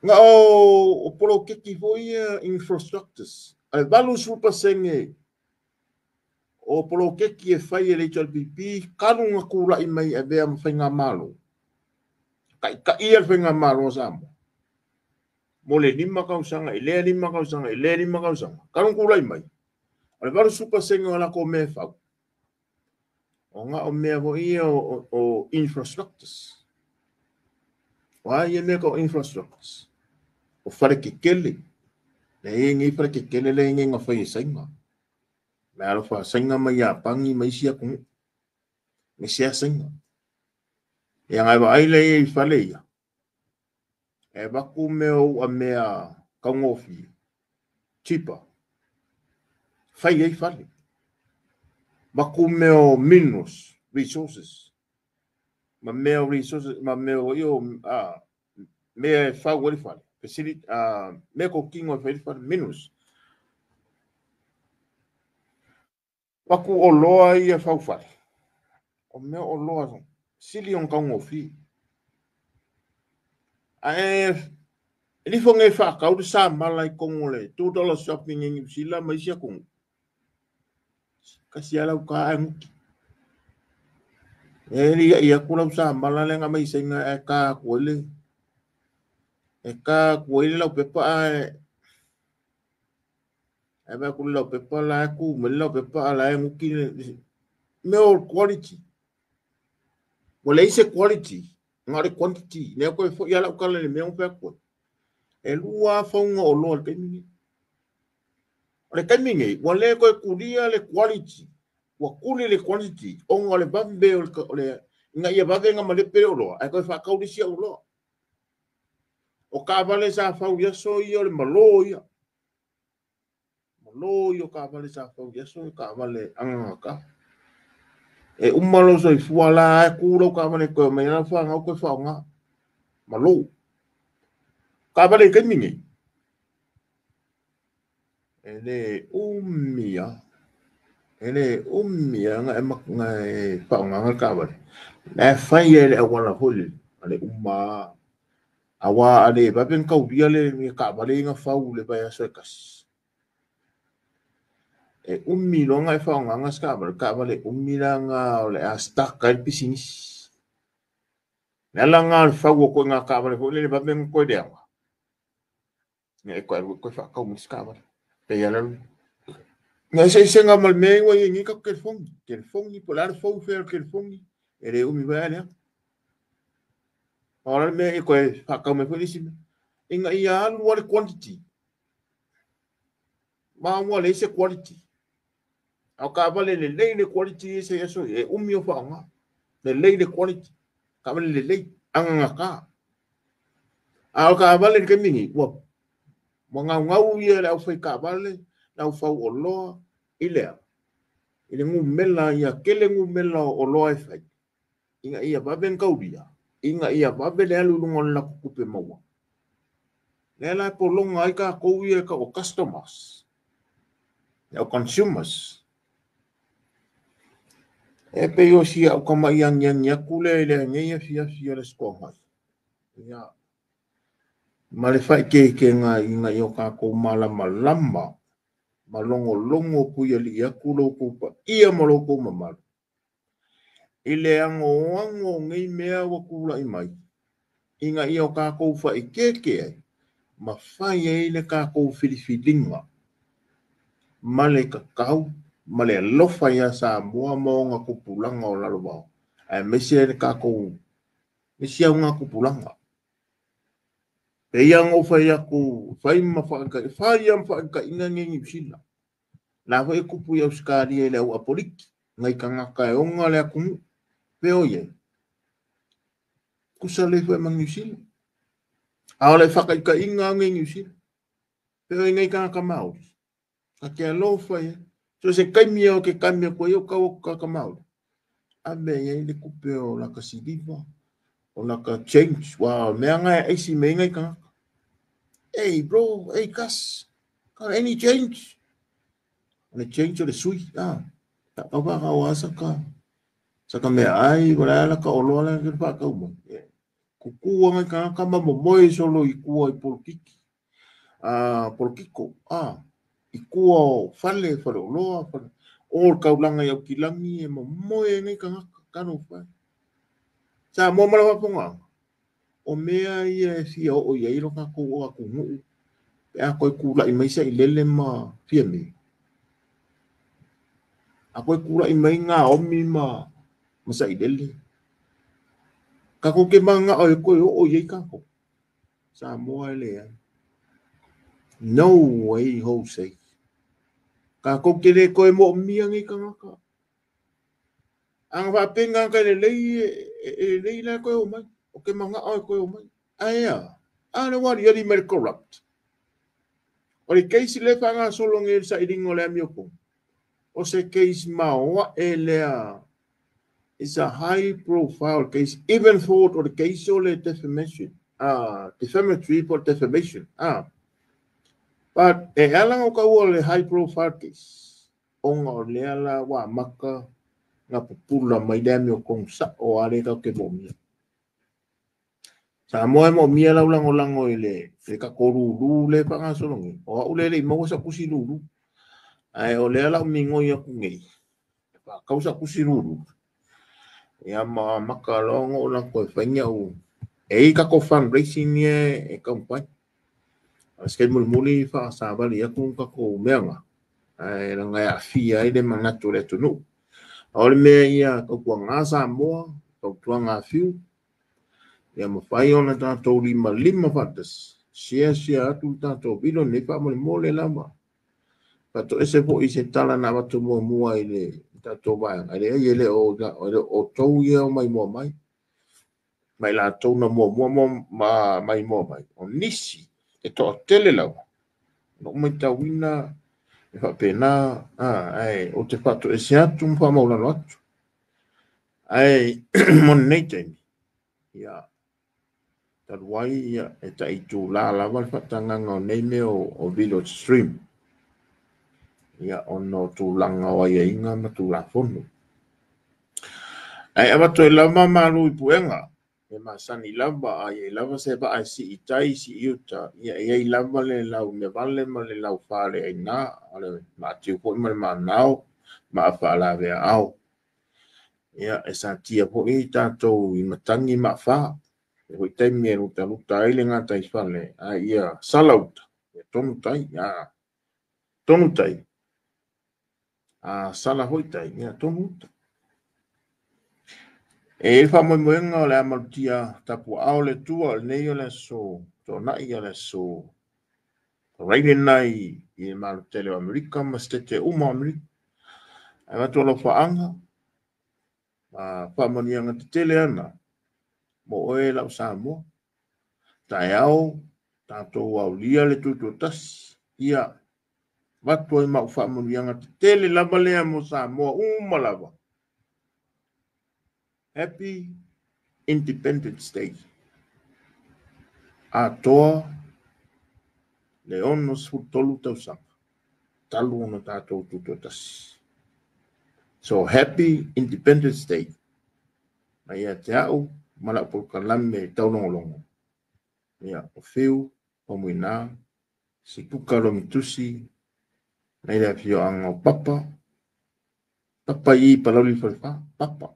[SPEAKER 1] Na o poloketi foi ia infrastructures. A e 80% o poloketi e fai e le HRPP talu na tulai mai e avea ma faigamalo. Taitaia le faigamalo a Samoa. Mo le 5 tausaga, i lea 5 tausaga, i lea 5 tausaga. Talu na tulai mai. O le 80% o latou mea e fau. O na o mea foi ia o infrastructures. O a ia mea ka o infrastructures? O fale kekele. Le ia nei fale kekele le nei nga fai e sainga. Me alofa sainga mai Iapani ma isi atunuu. Me sea sainga. Ia ngai vaai le ia i fale ia. E vaku mea o a mea kaugofie. Cheaper. Fai ai fale. Vaku mea o minerals, resources. Ma mea o resources, ma mea o io, mea e fau ai le fale. Facility, mea kokino e fai le fale, minerals. Vaku o loa ia fau fale. O mea o loa, sili on kaugofie. Ae lifo nge whakau le sa mala i kongo le $2 shopping e New Zealand ma isi atunuu. Kasi ala uka ai nguki. E li ia aku lau sa mala le nga mai senga e ka kuele. E ka kuele lau pepa ae. E va ku lau pepa la ku me lau pepa ala e nguki me o quality. Wala ise quality. Nga le quantity. Ne ko fo ia lau kala le me o pe ku. E lua faunga o loa le taimi nei. O le taimi nei, ua le koe kulia le quality. Ua kuli le quantity. Onga o le vave o le ina ia vave nga malepe o loa. Ae koe whakaurisi o loa. O ka vale sa fau ia so ia o le malo ia. Malo ia o ka vale sa fau ia so ka vale anganga. E umalo so i fua la e kula o ka vale koe mai la whanga o koe whaonga. Malo. Ka vale i taimi nei. E le umia nga e whaonganga ka vale. Le whai e le awala holi, a le uma, awa a le vapen kauria le ka vale nga whau le vai aso e kasi. E umi longa e whaonganga ska vale umi la nga o le a staka el pisinisi. Le ala nga le whau o koe ngā ka vale holi le vapen koe leanga. Nga e koe koe whakau mo ska vale. Pe ia lalu. Nga se se nga mal me wa ngi ka telefoni. Telefoni po la fo fe telefoni. E le umi va le. Ora me e koe whakau me fo lisi. Inga ia alu le quantity. Ma wa le se quality. Au ka vale le lei le quality e se eso e umi o whaonga. Le lei le quality. Ka vale le lei anganga ka. Au ka vale le kemingi ua ma ngau ngau ia le au whai ka vale, le au whau o loa, i lea. I le ngumela ia, kele ngumela o loa e whai. Inga ia vave nkauria. Inga ia vave le alu lunga o la kukupe maua. Le la e polonga ai ka kou ia ka o customers. Le o consumers. E pei o si au kama'i agiagi atu lea i lenei afiafi o le Aso Toonai, ia, ma le faaeteetega ina ia o tatou malamalama ma logologo puialii atu lo outou paia ma lo outou mamalu i le anoano o nei mea ua tulai mai ina ia o tatou faaeteete ai ma fai ai le tatou filifiliga ma le tatau ma le alofa ia Samoa ma ona tupulaga o lalovaoa, aemaise le tatou isi augatupulaga. E pei lava ona ou fai atu, fai ma fai lava ma faataitaiga nei Niu Sila. O la foi e tupu i Ausetalia i le au apoliki, nai tagata e ona le atunuu. Pea o i ai? Tutusa lelei foi ma Niu Sila. A o le faataitaiga lava nei Niu Sila. Pea o i ai nai tagata Maori. Ta te alofa i ai. So se taimi lava ou te kami atu ai ou tau atu tagata Maori. Ave i ai le tupe o lata siliva, o lata change, ua mea na e aisi mai ai nai tagata. Hey bro, hey cuz, got any change? O le change o le sui, ah. Tau whakau a saka, saka mea ai, wala ala ka oloa la ke whakau mai. Kuku anga ka ka ma momoe solo i kua i polokiki. Polokiko, i kua o fale, fale oloa, fale, o le kaulanga i Aukilagi e momoe ai nei tagata, talofa e. Samoa ma lau faafofoga, o mea ia e fia oo i ai lo tatou atunuu pe a toe tula'i mai Sailele ma Fiame. A toe tula'i mai Naomi ma Sailele, tatou te mananao e toe oo i ai tatou. Samoa e leai. No way, Jose. Tatou te le toe moomia nei tagata. A na faapea ni tagata e lelei, e lelei la e toe omai. Ou te manao e toe omai. Ae a? A lea ua aliali mai le corrupt. O le case lea e faagasolo nei i le sailiga o le amiotonu, o se case maoae lea. It's a high profile case, even though o le case o le defamation, defamatory po o le defamation. But e ala ona ou taua o le high profile case, ona o lea la ua amata na pupula mai le amiotonu sa'o lava lea tatou te moomia. Samoa e moomia lau lagolago i le tatou lulu lea e faagasolo nei. O au lea e le i maua sau tusi lulu. Ae o lea la o migoi atu nei, e faatau sau tusi lulu. Ia ma amata loa ona ou alu atu e fai ni au. E i ai tatou fundraising ia e taumafai. A o se taimi mulimuli faasavali atu tatou mea na. Ae leaga e aafia ai le manatu o le atunuu. A o le mea ia tautuaga Samoa, tautuaga Fiu, ia mafai ona tatou limalima faatasi, share share atu le tatou video lenei faamolemole lava. Faatoese foi i se tala na avatu muamua i le tatou vaega. E leai, e le o outou ia o maimoa mai, ma i latou na muamua ma maimoa mai. O nisi e toatele lava, na ou matauina e faapena, ae ou te faatoese atu ma faamaulalo atu. Ae mo lenei taimi, ia, talu ai ia, e taitulā lava le faatagaga o nei mea o video stream. Ia, ona o tulaga o aiaiga ma Tulafono. Ae avatu ai lava malu i puega, e masani lava, a iai lava se vaa e sii i tai, sii i uta, ia e iai lava le lau meavale ma le lau faleaina, o le maatiu foi ma le maanao, maa faalaveaao. Ia, e satia foi tatou i matagi maafa. E foi taimi e lutaluta ai le gataifale, a ia sala uta, ia tonu tai, tonu tai. A sala foi tai, ia tonu uta. E i ai le faamoemoega o le a malutia tapuaao le Atua o lenei o le aso Toonai, o le aso Friday lena i le Malo tele o Amerika ma Setete uma o Amerika. Ae avatu alofaaga, ma faamanuiaga tetele ana mo oe lau Samoa. Taeao, tatou aulia le tutoatasi, ia avatu ai ma au faamanuiaga tetele lava lea mo Samoa uma lava. Happy Independence Day. Atoa le 63 tausaga talu ona tatou tutoatasi. So happy Independence Day mai ia te au ma lau polokalame taulogologo. Ia, o Fiu Faumuina, Sipuka Lomitusi, mai le afioaga o Papa, Papa i Palauli le Falefa, Papa,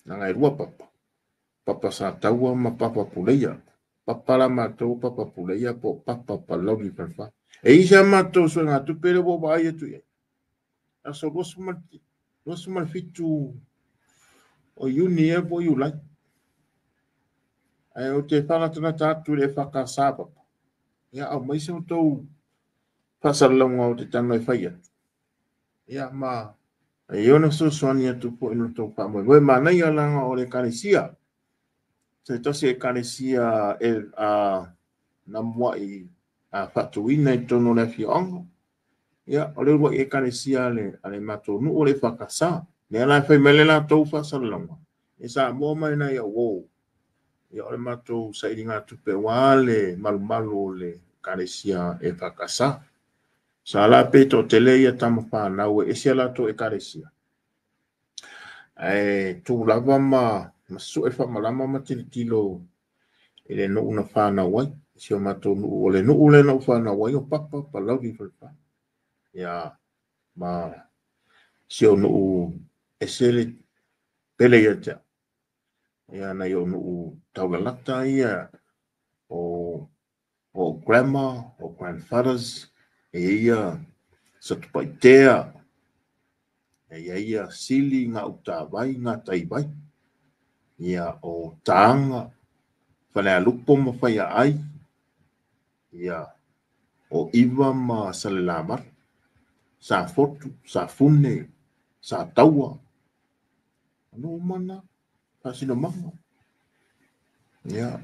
[SPEAKER 1] leaga e lua Papa, Papa Sataua ma Papa Puleia. Papa la matou Papa Puleia po o Papa Palauli le Falefa. E i ai si a matou suegatupe lea ua ou vaai atu i ai, aso 27 o Iuni ea po o Iulai. Ae ou te faanatanata atu i le EFKS Papa, ia aumai se outou faasalalauga ou te tago e fai atu. Ia ma e i ona fesoasoani atu foi i lo outou faamoemoe. Manaia leaga o le Ekalesia, se tasi o Ekalesia e na muai faatuina i totonu o le afioaga. Ia, o le uluai Ekalesia a le matou nuu o le EFKS. Lea la e fai mai le latou faasalalauga, e Samoa mai nai au uo. Ia, o le matou sailigatupe aua le malumalu o le Ekalesia EFKS. Sa la pe toatele ia tama fanau e ese a latou Ekalesia. Ae tu lava ma sue faamalama ma tilotilo i le nuu na fanau ai. Si o matou nuu, o le nuu lea na ou fanau ai o Papa, Palauli Falefa. Ia, ma si ou nuu ese le pele ia te au. Ia, nai ou nuu taulalata ia o grandma, o grandfathers, e ia Satupaitea, e ia ia Sili, ngā utawai, ngā taivai. Ia, o Taanga, Falealupo ma Faiaai, ia, o Iva ma Salelavalu, Safotu, Safune, Sataua, no mana, Faasinomaga, ia,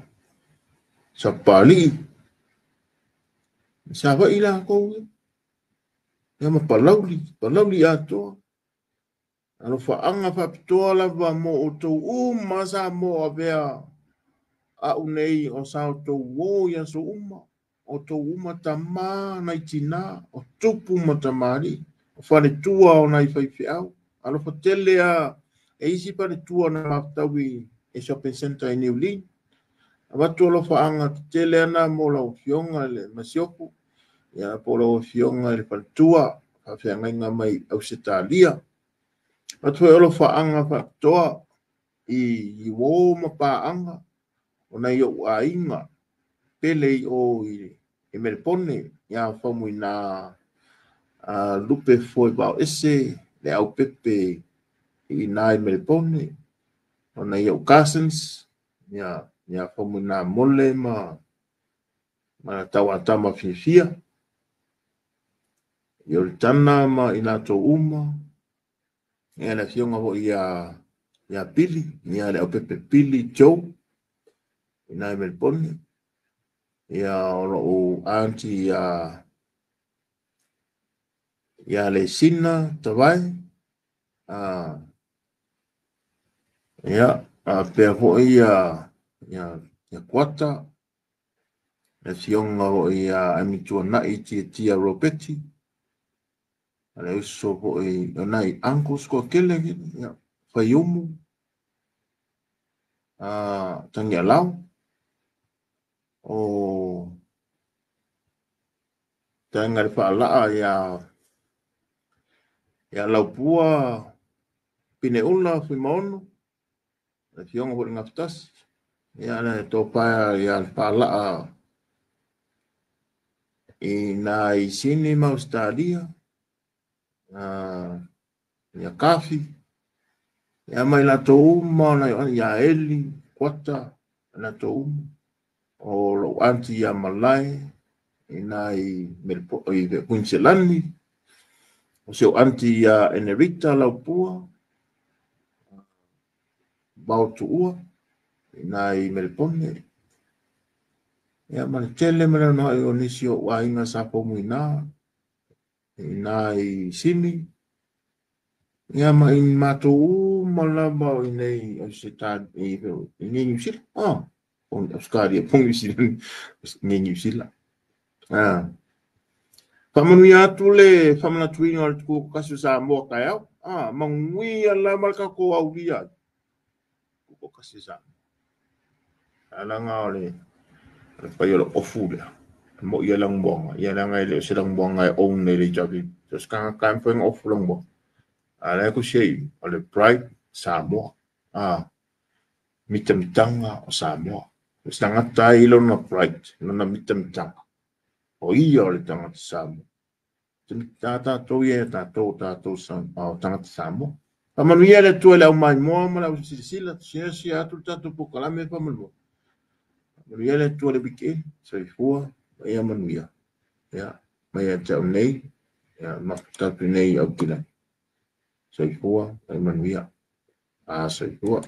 [SPEAKER 1] Sapali, Savaii lakou ia, ia ma Palauli, Palauli atoa. Alofaaga faapitoa lava mo outou uma Samoa avea au nei o sa outou uo i aso uma, outou uma tama nai tina, o tupu ma tamalii, o faletua o nai faifeau. Alofa tele a e isi faletua na mafutaui e shopping center i New Lynn. Avatu alofaaga tetele ana mo lau afioga i le Masiofo, ia po o lau afioga i le faletua, faafeagaiga mai Ausetalia. Avatu foi alofaaga faapitoa i uo ma paaga o nai ou aiga pele i o i Melepone, ia Faumuina Lupe Foe Vaoese, le aupepe i ina i Melepone, o nai ou cousins, ia Faumuina Mole ma Tauatama Fiafia, i Olitana ma i latou uma, ia le afioga foi ia Pili, ia le aupepe Pili Joe, ina i Melepone, ia o lou auntie ia Lesina Tavae, ia pea foi ia Kuata, le afioga foi ia Amituanai Tiatia Robeti, le uso foi o nai uncles toatele, ia Faiumu, Tagialau, o Taga le Faalaa ia Laupua Pineula Fuimaono, le afioga foi le Gafatasi, ia le tofa ia le Faalaa i nai Sini ma Ausetalia, ia Kafi, ia mai latou uma, ia Eli, Kuata, latou uma, o lou auntie ia Malae, i nai Queensland, o si ou auntie ia Enerita Laupua, Vaotuua, i nai Melepone, ia ma le tele ma le anoai o nisi o aiga sa Faumuina, i nai Sini, ia ma i matou uma lava o i nei i nei Niu Sila, Australia, po Niu Sila, nei Niu Sila. Faamanuia atu le faamanatuina o le Tutoatasi o Samoa taeao. Manuia lava le tatou aulia ai. Tutoatasi o Samoa. Leaga o le fai o le ofu lea. Mo ia lanumoana. Ia leaga e le o se lanumoana e own e le HRPP. So se tagata e mafai ona ofu lanumoana. A lea tusi ai o le Pride Samoa. Mitamitaga o Samoa. O se tagata ai lona pride, lona mitamitaga. O ia o le tagata Samoa. Tatou ia tatou tatou tagata Samoa. Faamanuia le Atua i le aumaimoa ma le ausilasila, siasia atu le tatou polokalame faamolemole. Faamanuia le Atua i le weekend, soifua ma ia manuia. Ia, mai ia te au nei, ia mafuta atu nei i Aukilani. Soifua ma ia manuia. Soifua.